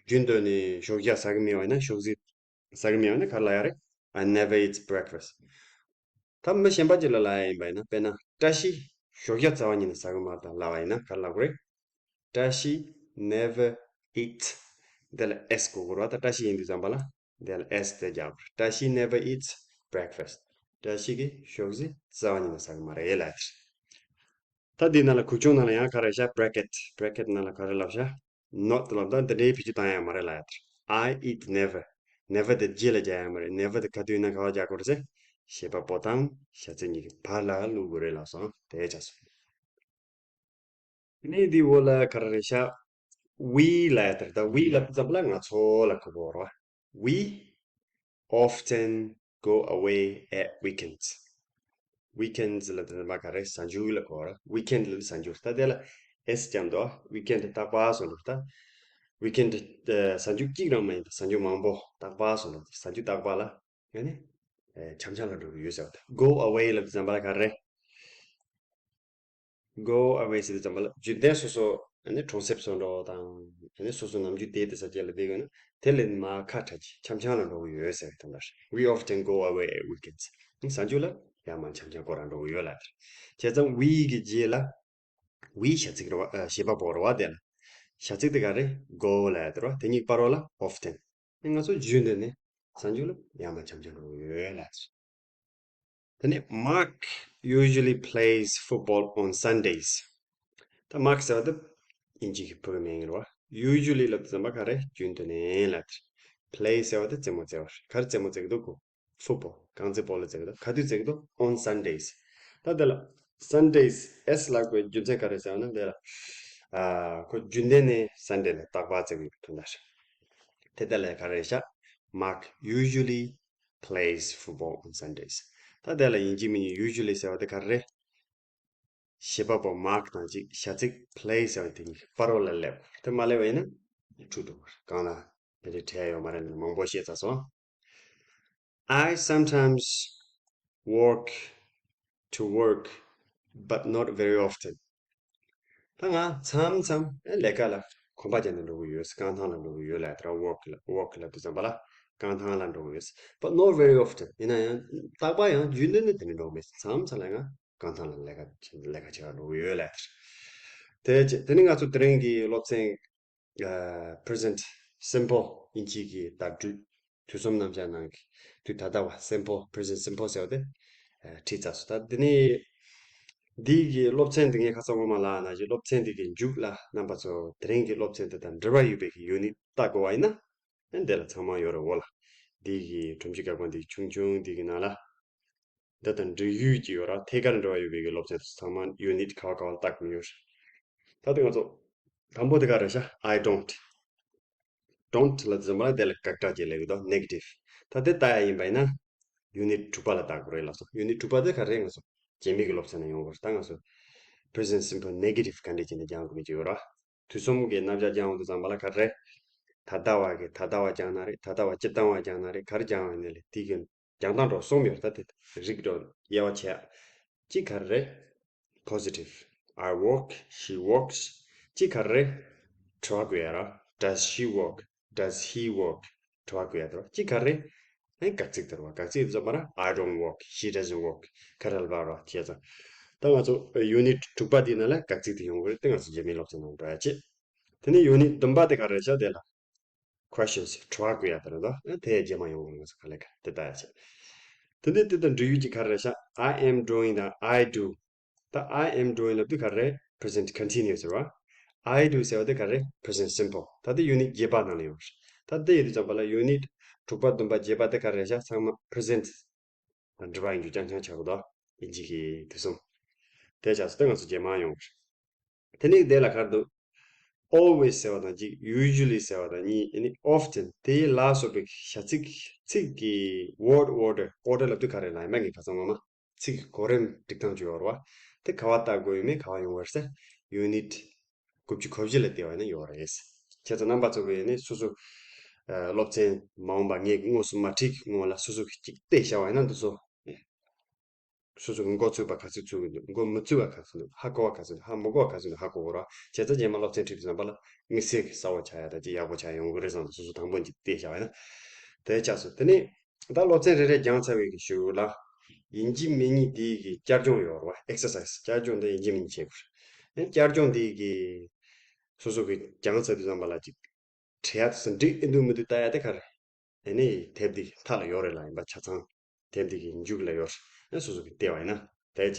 རྒྱུན་དུ་ནས་ཞོགས་ཇ་ཟ་གི་མེད་པ་ཡིན་ན། ཞོགས་ཟས་ཟ་གི་མེད་པ་ཡིན་ན་ག་རེ་ལབ་ཡ་རེད། I never eat breakfast. ད་མི་གཞན་པ་ཅིག་ལ་ལབ་ཡ་ཡིན་པ་ཡིན་ན། དཔེར་ན་བཀྲ་ཤིས་ཞོགས་ཇ་རྩ་བ་ཉིད་ནས་ཟ་གི་མ་རེད་ད་ལབ་པ་ཡིན་ན་ག་རེ་ལབ་དགོས་རེད། བཀྲ་ཤིས་never eats. དེ་ལ་S དགོས་ཀྱི་རེད་བ། ད་བཀྲ་ཤིས་ཡིན་དུས་ཙམ་པ་ལ་དེ་ལ་S དེ་རྒྱག་དགོས་རེད། བཀྲ་ཤིས་never eats breakfast. བཀྲ་ཤིས་ཀྱིས་ཞོགས་ཟས་རྩ་བ་ཉིད་ནས་ཟ་གི་མ་རེད་ལབ་ཡ་དེ་རེད། ད་འདི་ནང་ལ་གུག་ཆུང་ནང་ལ་ཡང་ག་རེ་ཤག bracket bracket ནང་ལ་ག་རེ་ལབ་ཤག not ལབ། ད་འདི་འདྲའི་བེད་སྤྱོད་བཏང་ཡ་མ་རེད་ལབ་ཡ་དེ་རེད། I eat never. never དེ་རྗེས་ལ་རྒྱག་ཡ་མ་རེད། never དེ་ག་དུས་ཡིན་ན་ག་པར་རྒྱག་དགོས་རེད་ཟེར། བྱེད་པ་པོ་དང་བྱ་ཚིག་གཉིས་ཀྱི་བར་ལ་བླུག་དགོས་རེད་ལབ་སོང་། དེ་ཆགས་སོང་། དེ་ནས་འདིའི་འོག་ལ་ག་རེ་རེད་ཤག we ལབ་ཡ་དེ་རེད། ད་we ལབ་ཙམ་པ་ལ་ང་ཚོ་ལ་གོ་དགོས་རེད་བ། We often go away at weekends. weekends ལབ་དུས་ཙམ་པ་ག་རེ། གཟའ་མཇུག་ལ་གོ་ར། weekend ལབ་དུས་གཟའ་མཇུག་ད་དེ་ལ་S བརྒྱབ་འདུག weekend རྟག་པར་སོང་འདུག་ད་weekend གཟའ་མཇུག་གཅིག་རང་མ་ཡིན། ད་གཟའ་མཇུག་མང་པོ། རྟག་པར་སོང་འདུག་གཟའ་མཇུག་རྟག་པར་ལ་ཡང་ནི་འཆམ་འཆམ་ལ་འགྲོ་གི་ཡོད་ཟེར་བ་དང་། go away ལབ་དུས་ཙམ་པ་ལ་ག་རེ། go away ཟེར་དུས་ཙམ་པ་ལ་རྒྱུན་ལྡན་སོ་སོ་ཨ་ནི་གྲོང་གསེབ་སོགས་འགྲོ་བ་དང་། ཨ་ནི་སོ་སོ་ནམ་རྒྱུན་དེ་དེ་ས་སྐྱེ་ལ་བསྡད་དགོས་ན་དེ་ལས་མར་ཁ་ཁྲ་ཅིག་འཆམ་འཆམ་ལ་འགྲོ་གི་ཡོད་ཟེར་བའི་དོན་དག་རེད། We often go away at weekends. ཨ་ནི་གཟའ་མཇུག་ལ་ཡར་མར་འཆམ་འཆམ་སྐོར་ར་འགྲོ་གི་ཡོད་ལབ་དེ་རེད། བྱས་ཙང་we གི་རྗེས་ལ་we བྱ་ཚིག་རེད་བ། ཨ་བྱེད་པ་པོ་རེད་བ། དེ་ལ་བྱ་ཚིག་དེ་ག་རེ། go ལབ་དེ་རེད་བ། དེ་གཉིས་བར་བ་ལ་often། ཨ་ནི་ང་ཚོ་རྒྱུན་དུ་ནས་གཟའ་མཇུག་ལ་ཡར་མར་འཆམ་འཆམ་འགྲོ་གི་ཡོད་ལབ་དེ་རེད། དེ་ནས་Mark usually plays football on Sundays. ད་Mark ཟེར་བ་དེ་དབྱིན་ཇི་གི་བུ་གི་མིང་རེད་བ། usually ལབ་དུས་ཙམ་པ་ག་རེ། རྒྱུན་དུ་ནས་ལབ་དེ་རེད། play ཟེར་བ་དེ་རྩེད་མོ་རྩེ་བ་རེད། ག་རེ་རྩེད་མོ་རྩེ་གི་འདུག་གོ། football རྐང་རྩེད་སྤོ་ལོ་རྩེ་གི་འདུག་ག་དུས་རྩེ་གི་འདུག on Sundays. ད་དེ་ལ་ Sundays, S ལ་དགོས་རྒྱུ་མཚན་ག་རེ་ཟེར་བ་ན་འདི་ལ། ཨ་ཁོ་རྒྱུན་ལྡན་ནས་Sunday ལ་རྟག་པར་བརྩི་གི་ཡོད་པའི་དོན་དག་རེད། དེ་ལྟར་ལས་ག་རེ་བྱ། Mark usually plays football on Sundays. ད་དེ་ལ་ཡིན་གཅིག་མིན་གཅིག་usually ཟེར་བ་དེ་ག་རེ་རེད། བྱེད་པ་པོ་Mark དང་གཅིག་བྱ་ཚིག་play ཟེར་བ་དེ་གཉིས་བར་རོ་ལ་སླེབས། དེ་མ་སླེབས་པ་ཡིན་ན་འཁྲུག་འགྲོ་གི་རེད། གང་ལ་དེ་འདྲའི་བྲལ་ཡོད་མ་རེད། མང་པོ་བཤད་ཚར་སོང་། I sometimes walk to work, but not very often. ད་ང་མཚམས་མཚམས་ཨེ་ལས་ཀ་ལ་གོམ་པ་རྒྱག་ནས་འགྲོ་གི་ཡོད། རྐང་ཐང་ལ་འགྲོ་གི་ཡོད་ལབ་དེ་ར། walk ལ་walk ལབ་དུས་ཙམ་པ་ལ་རྐང་ཐང་ལ་འགྲོ་གི་ཡོད། But not very often. ཡིན་ན་ཡང་རྟག་པར་ཡང་རྒྱུན་ལྡན་ནས་དེ་འདྲ་འགྲོ་གི་མེད། མཚམས་མཚམས་ལ་ང་རྐང་ཐང་ལ་ལས་ཀ་ལས་ཀ་བྱེད་ག་འགྲོ་གི་ཡོད་ལབ་དེ་ར། དེ་དེ་ནི་ང་ཚོ་དེ་རིང་གི་སློབ་ཚན་ཨ་present simple དབྱིན་ཇི་གི་བརྡ་སྤྲོད་དུས་གསུམ་རྣམ་གཞག་ནང་གི་དུས་ད་ལྟ་བ། simple, present simple ཟེར་བ་དེ་ཨ་ཁྲིད་ཚར་སོང་། ད་འདི་ནི་འདི་གི་སློབ་ཚན་འདི་ངས་ཁ་སང་སྔོན་མ་ལབ་ན་གི་སློབ་ཚན་འདི་གི་མཇུག་ལ་རྣམ་པ་ཚོ་དེ་རིང་གི་སློབ་ཚན་འདི་དང་འབྲེལ་བ་ཡོད་པའི་གི་unit ལྟ་དགོས་པ་ཡིན་ན། ཨ་འདི་ལ་ཚང་མ་ཡོད་རེད། འོ་ལ་འདི་གི་སྒྲོམ་གཞི་འགག་པ་འདི་ཆུང་ཆུང་འདི་གི་ནང་ལ། འདི་དང་འབྲེལ་ཡོད་ཀྱི་ཡོད་ར། ཐད་ཀར་འབྲེལ་བ་ཡོད་པའི་གི་སློབ་ཚན་ཚང་མ་unit ག་བ་ག་བ་ལ་བལྟ་དགོས་ཡོད་རེད། ད་ལྟ་ང་ཚོ་དང་པོ་དེ་ག་རེད་ཤག I don't. Don't ལབ་དུས་ཙམ་པ་ལ་དེ་ལ་དགག་སྒྲ་ཅིག་སླེབས་ཀྱི་འདུག negative. ད་དེ་ལྟ་ཡ་ཡིན་པ་ཡིན་ན་unit དྲུག་པ་ལ་བལྟ་དགོས་རེད་ལགས་སོ། unit དྲུག་པ་དེ་ག་རེ་རེད། ང་ཚོ་རྗེས་མའི་གི་སློབ་ཚན་ན་ཡོང་དགོས་རེད། ད་ང་ཚོ་present simple negative ག་འདྲས་བྱས་ནས་སྦྱང་དགོས་མིན་ཅིག་ཡོད་ར། དུས་གསུམ་གྱི་རྣམ་གཞག་སྦྱང་ཡོང་དུས་ཙམ་པ་ལ་ག་རེ། ད་ལྟ་བ་གི་ད་ལྟ་བ་སྦྱང་ན་རེད། ད་ལྟ་བ་སྤྱིར་བཏང་བ་སྦྱང་ན་རེད། ག་རེ་སྦྱང་ཡོང་ནས་ལས་དེ་གི་སྦྱང་སྟངས་འགྲོ་གསུམ་ཡོད་རེད། ད་དེ་རིགས་འགྲོ་དབྱེ་བ་ཕྱེ་ཡ། གཅིག་ག་རེ་རེད། positive, I walk, she walks. གཅིག་ག་རེ་རེད། དྲི་བ་བཀོད་ཡ་ར། Does she walk? Does he walk? དྲི་བ་བཀོད་ཡ་དེ་ར། གཅིག་ག་རེ་རེད། ཨ་དགག་ཚིག་དེ་ར་བ། དགག་ཚིག་དེ་ཚོ་མ་ར། I don't walk, she doesn't walk. ག་རེ་ལབ་ར་བྱས་ཙང་། ད་ང་ཚོ་unit དྲུག་པ་དེའི་ནང་ལ་དགག་ཚིག་དེ་ཡོང་གི་རེད། དེ་ང་ཚོ་རྗེས་མའི་སློབ་ཚན་ནང་འགྲོ་ཡ་བྱེད། དེ་ནས་unit བདུན་པ་དེ་ག་རེ་བྱ། དེ་ལ་questions དྲི་བ་བཀོད་ཡ་དེ་རེད་དོ། དེ་རྗེས་མ་ཡོང་གི་རེད། ང་ཚོ་ག་ལེ་ག་དེ་ལྟ་ཡ་བྱེད། དེ་ནས་དེ་དང་འབྲེལ་ཡོད་ཀྱི་ག་རེ་བྱ། I am doing དང་I do. ད་I am doing ལབ་དུས་ག་རེ་present continuous རེད་བ། I do ཟེར་བ་དེ་ག་རེ་present simple. ད་དེ་unit བརྒྱད་པ་ནང་ལ་ཡོད་རེད། ད་དེ་ཡོད་དུས་ཙམ་པ་ལ་unit དྲུག་པ་བདུན་པ་བརྒྱད་པ་དེ་ག་རེ་བྱ། ཚང་མ་present དང་འབྲེལ་བ་ཡིན་རྒྱུ་རྐྱང་རྐྱང་ཆགས་ཀྱི་འདུག་དབྱིན་ཇི་གི་དུས་གསུམ་དེ་ཆགས་སོང་། དེ་ང་ཚོ་རྗེས་མ་ཡོང་གི་རེད། དེ་ནས་དེ་ལ་ག་རེ་འདུག always ཟེར་བ་དང་གཅིག usually ཟེར་བ་དང་གཉིས། ཨ་ནི་often དེ་ལ་སོགས་པའི་བྱ་ཚིག་ཚིག་གི་word order, order ལབ་དུས་ག་རེ་ལབ་ཡིན་པ་ངས་ཁ་སང་སྔོན་མ། ཚིག་གི་གོ་རིམ་སྒྲིག་སྟངས་ཅིག་ཡོད་རེད་བ། དེ་ག་བ་བལྟ་དགོས་ཡོད་མེད་ག་བ་ཡོང་བ་རེད་ཟེར། unit དགུ་བཅུ་གོ་བཞི་ལ་བལྟས་པ་ཡིན་ན་ཡོད་རེད། བྱས་ཙང་རྣམ་པ་ཚོ་གིས་ནི་སོ་སོ་ཨ་སློབ་ཚན་མ་འོངས་པ་ངས་དངོས་སུ་མ་ཁྲིད་ཀྱི་སྔོན་ལ་སོ་སོ་གིས་གཅིག་བལྟས་བཞག་པ་ཡིན་ན་འདི་ཚོ། སོ་སོ་གི་མགོ་ཚོས་པ་ག་ཚོད་ཚོས་ཀྱི་འདུག་མགོ་མི་ཚོས་པ་ག་ཚོད་འདུག་ཧ་གོ་བ་ག་ཚོད་འདུག་ཧ་མི་གོ་བ་ག་ཚོད་འདུག་ཧ་གོ་དགོས་རེད་བ། བྱས་ཙང་རྗེས་མ་སློབ་ཚན་ཁྲིད་པའི་བསམ་པ་ལ་དམིགས་བསལ་གྱི་གསལ་བོ་ཆགས་ཡ་ད་ཅིག་ཡག་པོ་ཆགས་ཡོང་གི་རེད་བསམ་སོ་སོ་དང་པོ་ཅིག་བལྟས་བཞག་པ་ཡིན་ན། དེ་ཆགས་སོང་། དེ་ནས་ད་སློབ་ཚན་རེ་རེ་སྦྱངས་ཚར་བའི་གི་གཞུག་ལ་ཡིན་གཅིག་མིན་གཉིས་དེའི་གི་བསྐྱར་སྦྱོང་ཡོད་རེད་བ། exercise བསྐྱར་སྦྱོང་དེ་ཡིན་གཅིག་མིན་གཉིས་བྱེད་དགོས་རེད། བསྐྱར་སྦྱོང་དེའི་གི་སོ་སོ་གི་སྦྱངས་ཚར་དུས་ཙམ་པ་ལ་ཅིག་དྲི་ཡ་དེ་ཚོ་འགྲིག་ཨེ་འདུག་མི་འདུག་ལྟ་ཡ་དེ་ག་རེ། ཨ་ནི་དེབ་འདི་མཐའ་ལ་ཡོད་རེད་ལ། ཡིན་པ་ཆ་ཚང་དེབ་འདི་གི་མཇུག་ལ་ཡོད་རེད། ཨ་སོ་སོ་གི་བལྟས་པ་ཡིན་ན་དེ་བྱེད།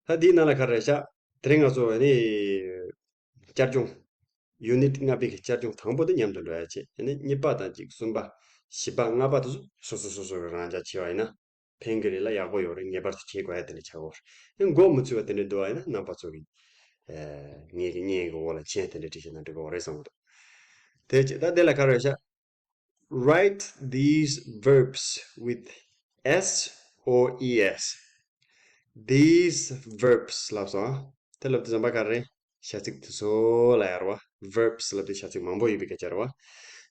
ད་འདིའི་ནང་ལ་ག་རེ་བཞག་དེ་རིང་ང་ཚོ་ཨ་ནི་བསྐྱར་སྦྱོང་unit ལྔ་པའི་གི་བསྐྱར་སྦྱོང་དང་པོ་དེ་མཉམ་དུ་འགྲོ་ཡ་བྱེད། ཨ་ནི་གཉིས་པ་དང་གཅིག་གསུམ་པ་བཞི་པ་ལྔ་པ་དེ་ཚོ་སོ་སོ་སོ་སོ་གི་རང་འཇགས་བྱས་པ་ཡིན་ན། ཕན་གི་རེད་ལ་ཡག་པོ་ཡོད་རེད། ངེས་པར་དུ་བྱེད་དགོས་ཡ་དེ་འདྲ་ཆགས་ཡོད་རེད། ཨ་མགོ་མི་ཚོས་པ་དེ་འདྲ་འདུག་པ་ཡིན་ན་རྣམ་པ་ཚོ་གི་ཨ་ངེད་ཀྱི་བརྙན་གི་འོག་ལ་མཆན་དེ་འདྲ་བྲིས་བྱས་ན་འགྲིག་གི་རེད་བསམ་གི་འདུག་དེ་བྱས་ད་དེ་ལ་ག་རེ་བྱ། Write these verbs with S or E S. These verbs ལབ་སོང་། དེ་ལབ་དུས་ཙམ་པ་ག་རེ། བྱ་ཚིག་དེ་ཚོ་ལ་ཡར་བ། verbs ལབ་དུས་བྱ་ཚིག་མང་པོ་ཡོད་པའི་སྐད་ཆ་རེད་བ།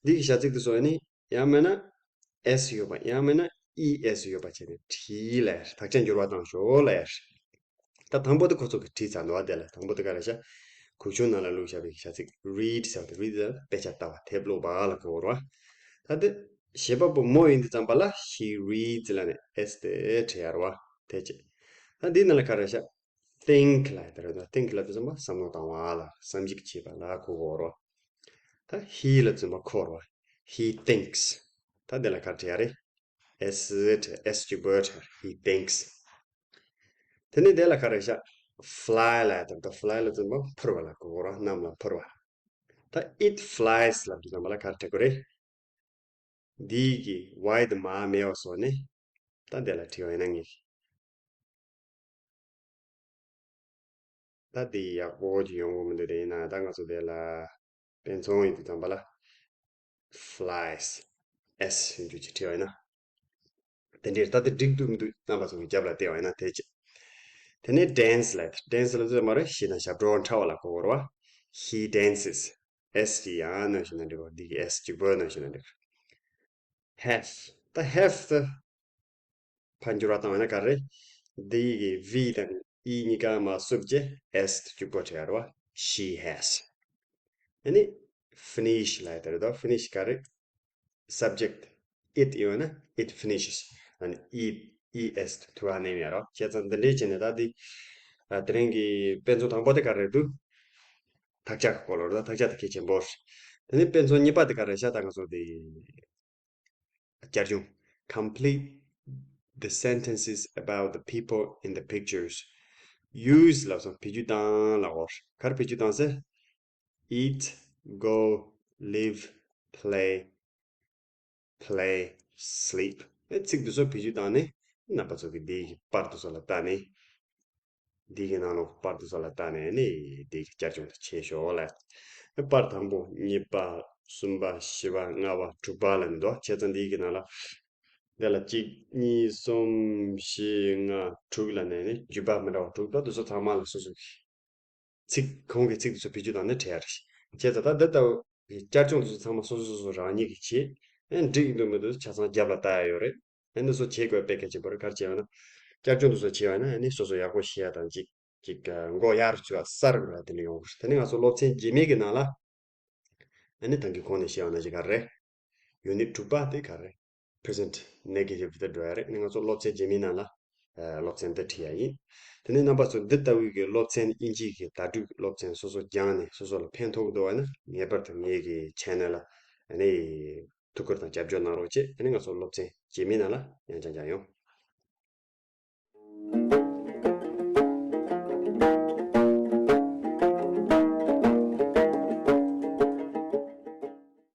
འདི་གི་བྱ་ཚིག་དེ་ཚོ་ནི་ཡང་མིན་ན་S ཡོད་པ་ཡང་མིན་ན་E S ཡོད་པ་བྱས་ནས་བྲིས་ལ་ཡར། དག་ཆ་འགྱུར་བ་བཏང་ཤོག་ལ་ཡར། ད་དང་པོ་དེ་ཁོ་ཚོ་གི་བྲིས་ཚར་འདུག་བ། དེ་ལ་དང་པོ་དེ་ག་རེ་བྱ། གོས་ཆེན་ནང་ལ་བླུགས་བཞག་པའི་བྱ་ཚིག read ཟེར་བ་དེ། read ཟེར་ན་དཔེ་ཆ་ལྟ་བ། དེབ་ཀློག་པ་ལ་གོ་བ་རེད་བ། ད་དེ་བྱེད་པ་པོ་མོ་ཡིན་དུས་ཙམ་པ་ལ་she reads ལབ་ནས་S དེ་བྲིས་ཡ་རེད་བ། དེ་བྱས། ད་འདིའི་ནང་ལ་ག་རེ་བྱ། think ལབ་ཡ་དེ་རེད་དོ། think ལབ་དུས་ཙམ་པ་བསམ་བློ་བཏང་བ་ལ་བསམ་གཞིག་བྱེད་པ་ལ་གོ་གོ་རོ། ད་he ལབ་དུས་ཙམ་པ་ཁོ་རོ། He thinks. ད་དེ་ལ་ག་རེ་བྲིས་ཡ་རེད། S བྲིས། S གཅིག་པོ་བྲིས། He thinks. དེ་ནས་དེ་ལ་ག་རེ་བྱ། fly ལབ་ཡ་དེ་རེད་དོ། fly ལབ་དུས་ཙམ་པ་འཕུར་བ་ལ་གོ་གོ་རོ། གནམ་ལ་འཕུར་བ། ད་it flies ལབ་དུས་ཙམ་པ་ལ་ག་རེ་བྲིས་དགོས་རེད། འདིའི་གི་Y དེ་མར་མེད་པ་བཟོས་ནས་ད་དེ་ལ་བྲིས་པ་ཡིན་ན་ངེས། ད་དེ་ཡག་པོ་ཅིག་ཡོང་གི་མི་འདུག་དེ་ཡིན་ན་ད་ང་ཚོ་དེ་ལ་དཔེ་མཚོན་ཡིན་དུས་ཙམ་པ་ལ་flies, S ཞེས་འཇུག་ཅིག་བྲིས་པ་ཡིན་ན། དེ་འདྲའི་ད་དེ་འགྲིག་འདུག་མི་འདུག་རྣམ་པ་ཚོ་གི་རྒྱབ་ལ་བལྟས་པ་ཡིན་ན་དེ་ཅི། དེ་ནས་dance ལབ། dance ལབ་ཚོད་མ་རེད། ཞེ་དང་ཞབས་བྲོ་འཁྲབ་པ་ལ་གོ་དགོས་རེད་བ། He dances. S ཞེས་ཡང་ནང་བཞིན་ན་འགྲིག་གོ་འདི་གི་S གཅིག་པོ་ནང་བཞིན་ན་འགྲིག have. ད་have དེ་ཕར་འགྱུར་བ་བཏང་བ་ན་ག་རེ། འདི་ཡི་གི་V དང་E གཉིས་ཀ་མར་བསུབས་རྗེས་S དེ་གཅིག་པོ་བྲིས་ཡ་རེད་བ། She has. ཨ་ནི་finish ལབ་ཡ་དེ་རེད་དོ། finish ག་རེ། Subject it ཡོད་ན་it finishes. ཨ་ནི་E, E S དེ་ཐུག་ཨ་ནེམ་ཡ་རོ། བྱས་ཙང་འདི་འདྲའི་བྱས་ནས་ད་འདི་ཨ་དེ་རིང་གི་དཔེ་མཚོན་དང་པོ་དེ་ག་རེ་འདུག་དག་ཆ་གི་སྐོར་ལ་རེད། དག་ཆ་དེ་གལ་ཆེན་པོ་རེད། དེ་ནས་དཔེ་མཚོན་གཉིས་པ་དེ་ག་རེ་ཤག་ད་ང་ཚོ་དེ་བསྐྱར་སྦྱོང་། Complete the sentences about the people in the pictures. Use ལབ་སོང་བེད་སྤྱོད་བཏང་ལབ་གོ། ག་རེ་བེད་སྤྱོད་བཏང་ཟེར། Eat, go, live, play, play, sleep. ཨེ་ཚིག་འདི་ཚོ་བེད་སྤྱོད་བཏང་ནས་རྣམ་པ་ཚོ་གི་འདི་གི་པར་དེ་ཚོ་ལ་ལྟ་ནས། འདི་གི་ནང་ལོགས་པར་དེ་ཚོ་ལ་ལྟ་ནས་ནི་འདི་གི་བསྐྱར་སྦྱོང་དེ་བྱེད་ཤོག་ལ། ཨེ་པར་དང་པོ་གཉིས་པ་གསུམ་པ་བཞི་པ་ལྔ་པ་དྲུག་པ་ལ་ནི་འདུག་བྱས་ཙང་འདི་གི་ནང་ལ་འདི་ལ་གཅིག་གཉིས་གསུམ་བཞི་ལྔ་དྲུག་ལ་ནས་ནི་བརྗོད་པ་མི་འདྲ་བ་དྲུག་འདུག་དེ་ཚོ་ཚང་མ་ལ་སོ་སོ་གི་ཚིག་གོང་གི་ཚིག་དེ་ཚོ་བེད་སྤྱོད་བཏང་ནས་བྲིས་ཡ་རེད། བྱས་ཙང་ད་འདི་ལྟ་བུ་གི་བསྐྱར་སྦྱོང་དེ་ཚོ་ཚང་མ་སོ་སོ་སོ་སོ་རང་ཉིད་ཀྱིས་བྱེད། ཨེ་འགྲིག་འདུག་མི་འདུག་ཆ་ཚང་རྒྱབ་ལ་ལྟ་ཡ་ཡོད་རེད། ཨེ་འདི་ཚོ་བྱེད་དགོས་དཔེ་གལ་ཆེན་པོ་རེད། ག་རེ་བྱས་པ་ན། བསྐྱར་སྦྱོང་དེ་ཚོ་བྱས་པ་ན་ཨ་ནི་སོ་སོ་ཡག་པོ་ཤེས་ཡ་དང་གཅིག་གཅིག་མགོ་ཡར་ཚུད་ཡ་གསར་པ་དེ་འདྲ་ཡོང་གི་རེད། དེ་ནི་ང་ཚོ་སློབ་ཚན་རྗེས་མའི་གི་ནང་ལ་ཨ་ནི་ད་གིན་གོང་ནས་བཤད་པ་ནང་བཞིན་ག་རེ། ཡུ་ནིཊ་དྲུག་པ་དེ་ག་རེ། Present negative དེ་འགྲོ་ཡ་རེད། ཨ་ནི་ང་ཚོ་སློབ་ཚན་རྗེས་མའི་ནང་ལ་ཨ་སློབ་ཚན་དེ་ཁྲིད་ཡ་ཡིན། དེ་ནས་རྣམ་པ་ཚོ་འདི་ལྟ་བུའི་གི་སློབ་ཚན་དབྱིན་ཇིའི་གི་བརྡ་སྤྲོད་སློབ་ཚན་སོ་སོ་སྦྱངས་ནས་སོ་སོ་ལ་ཕན་ཐོགས་འདུག་བ་ན་ངེས་པར་དུ་ངའི་གི་channel ལ་ཨ་ནི་ཐུགས་ཁུར་དང་རྒྱབ་སྐྱོར་གནང་རོགས་བྱེད། ཨ་ནི་ང་ཚོ་སློབ་ཚན་རྗེས་མའི་ནང་ལ་ཡང་བསྐྱར་མཇལ་ཡོང་།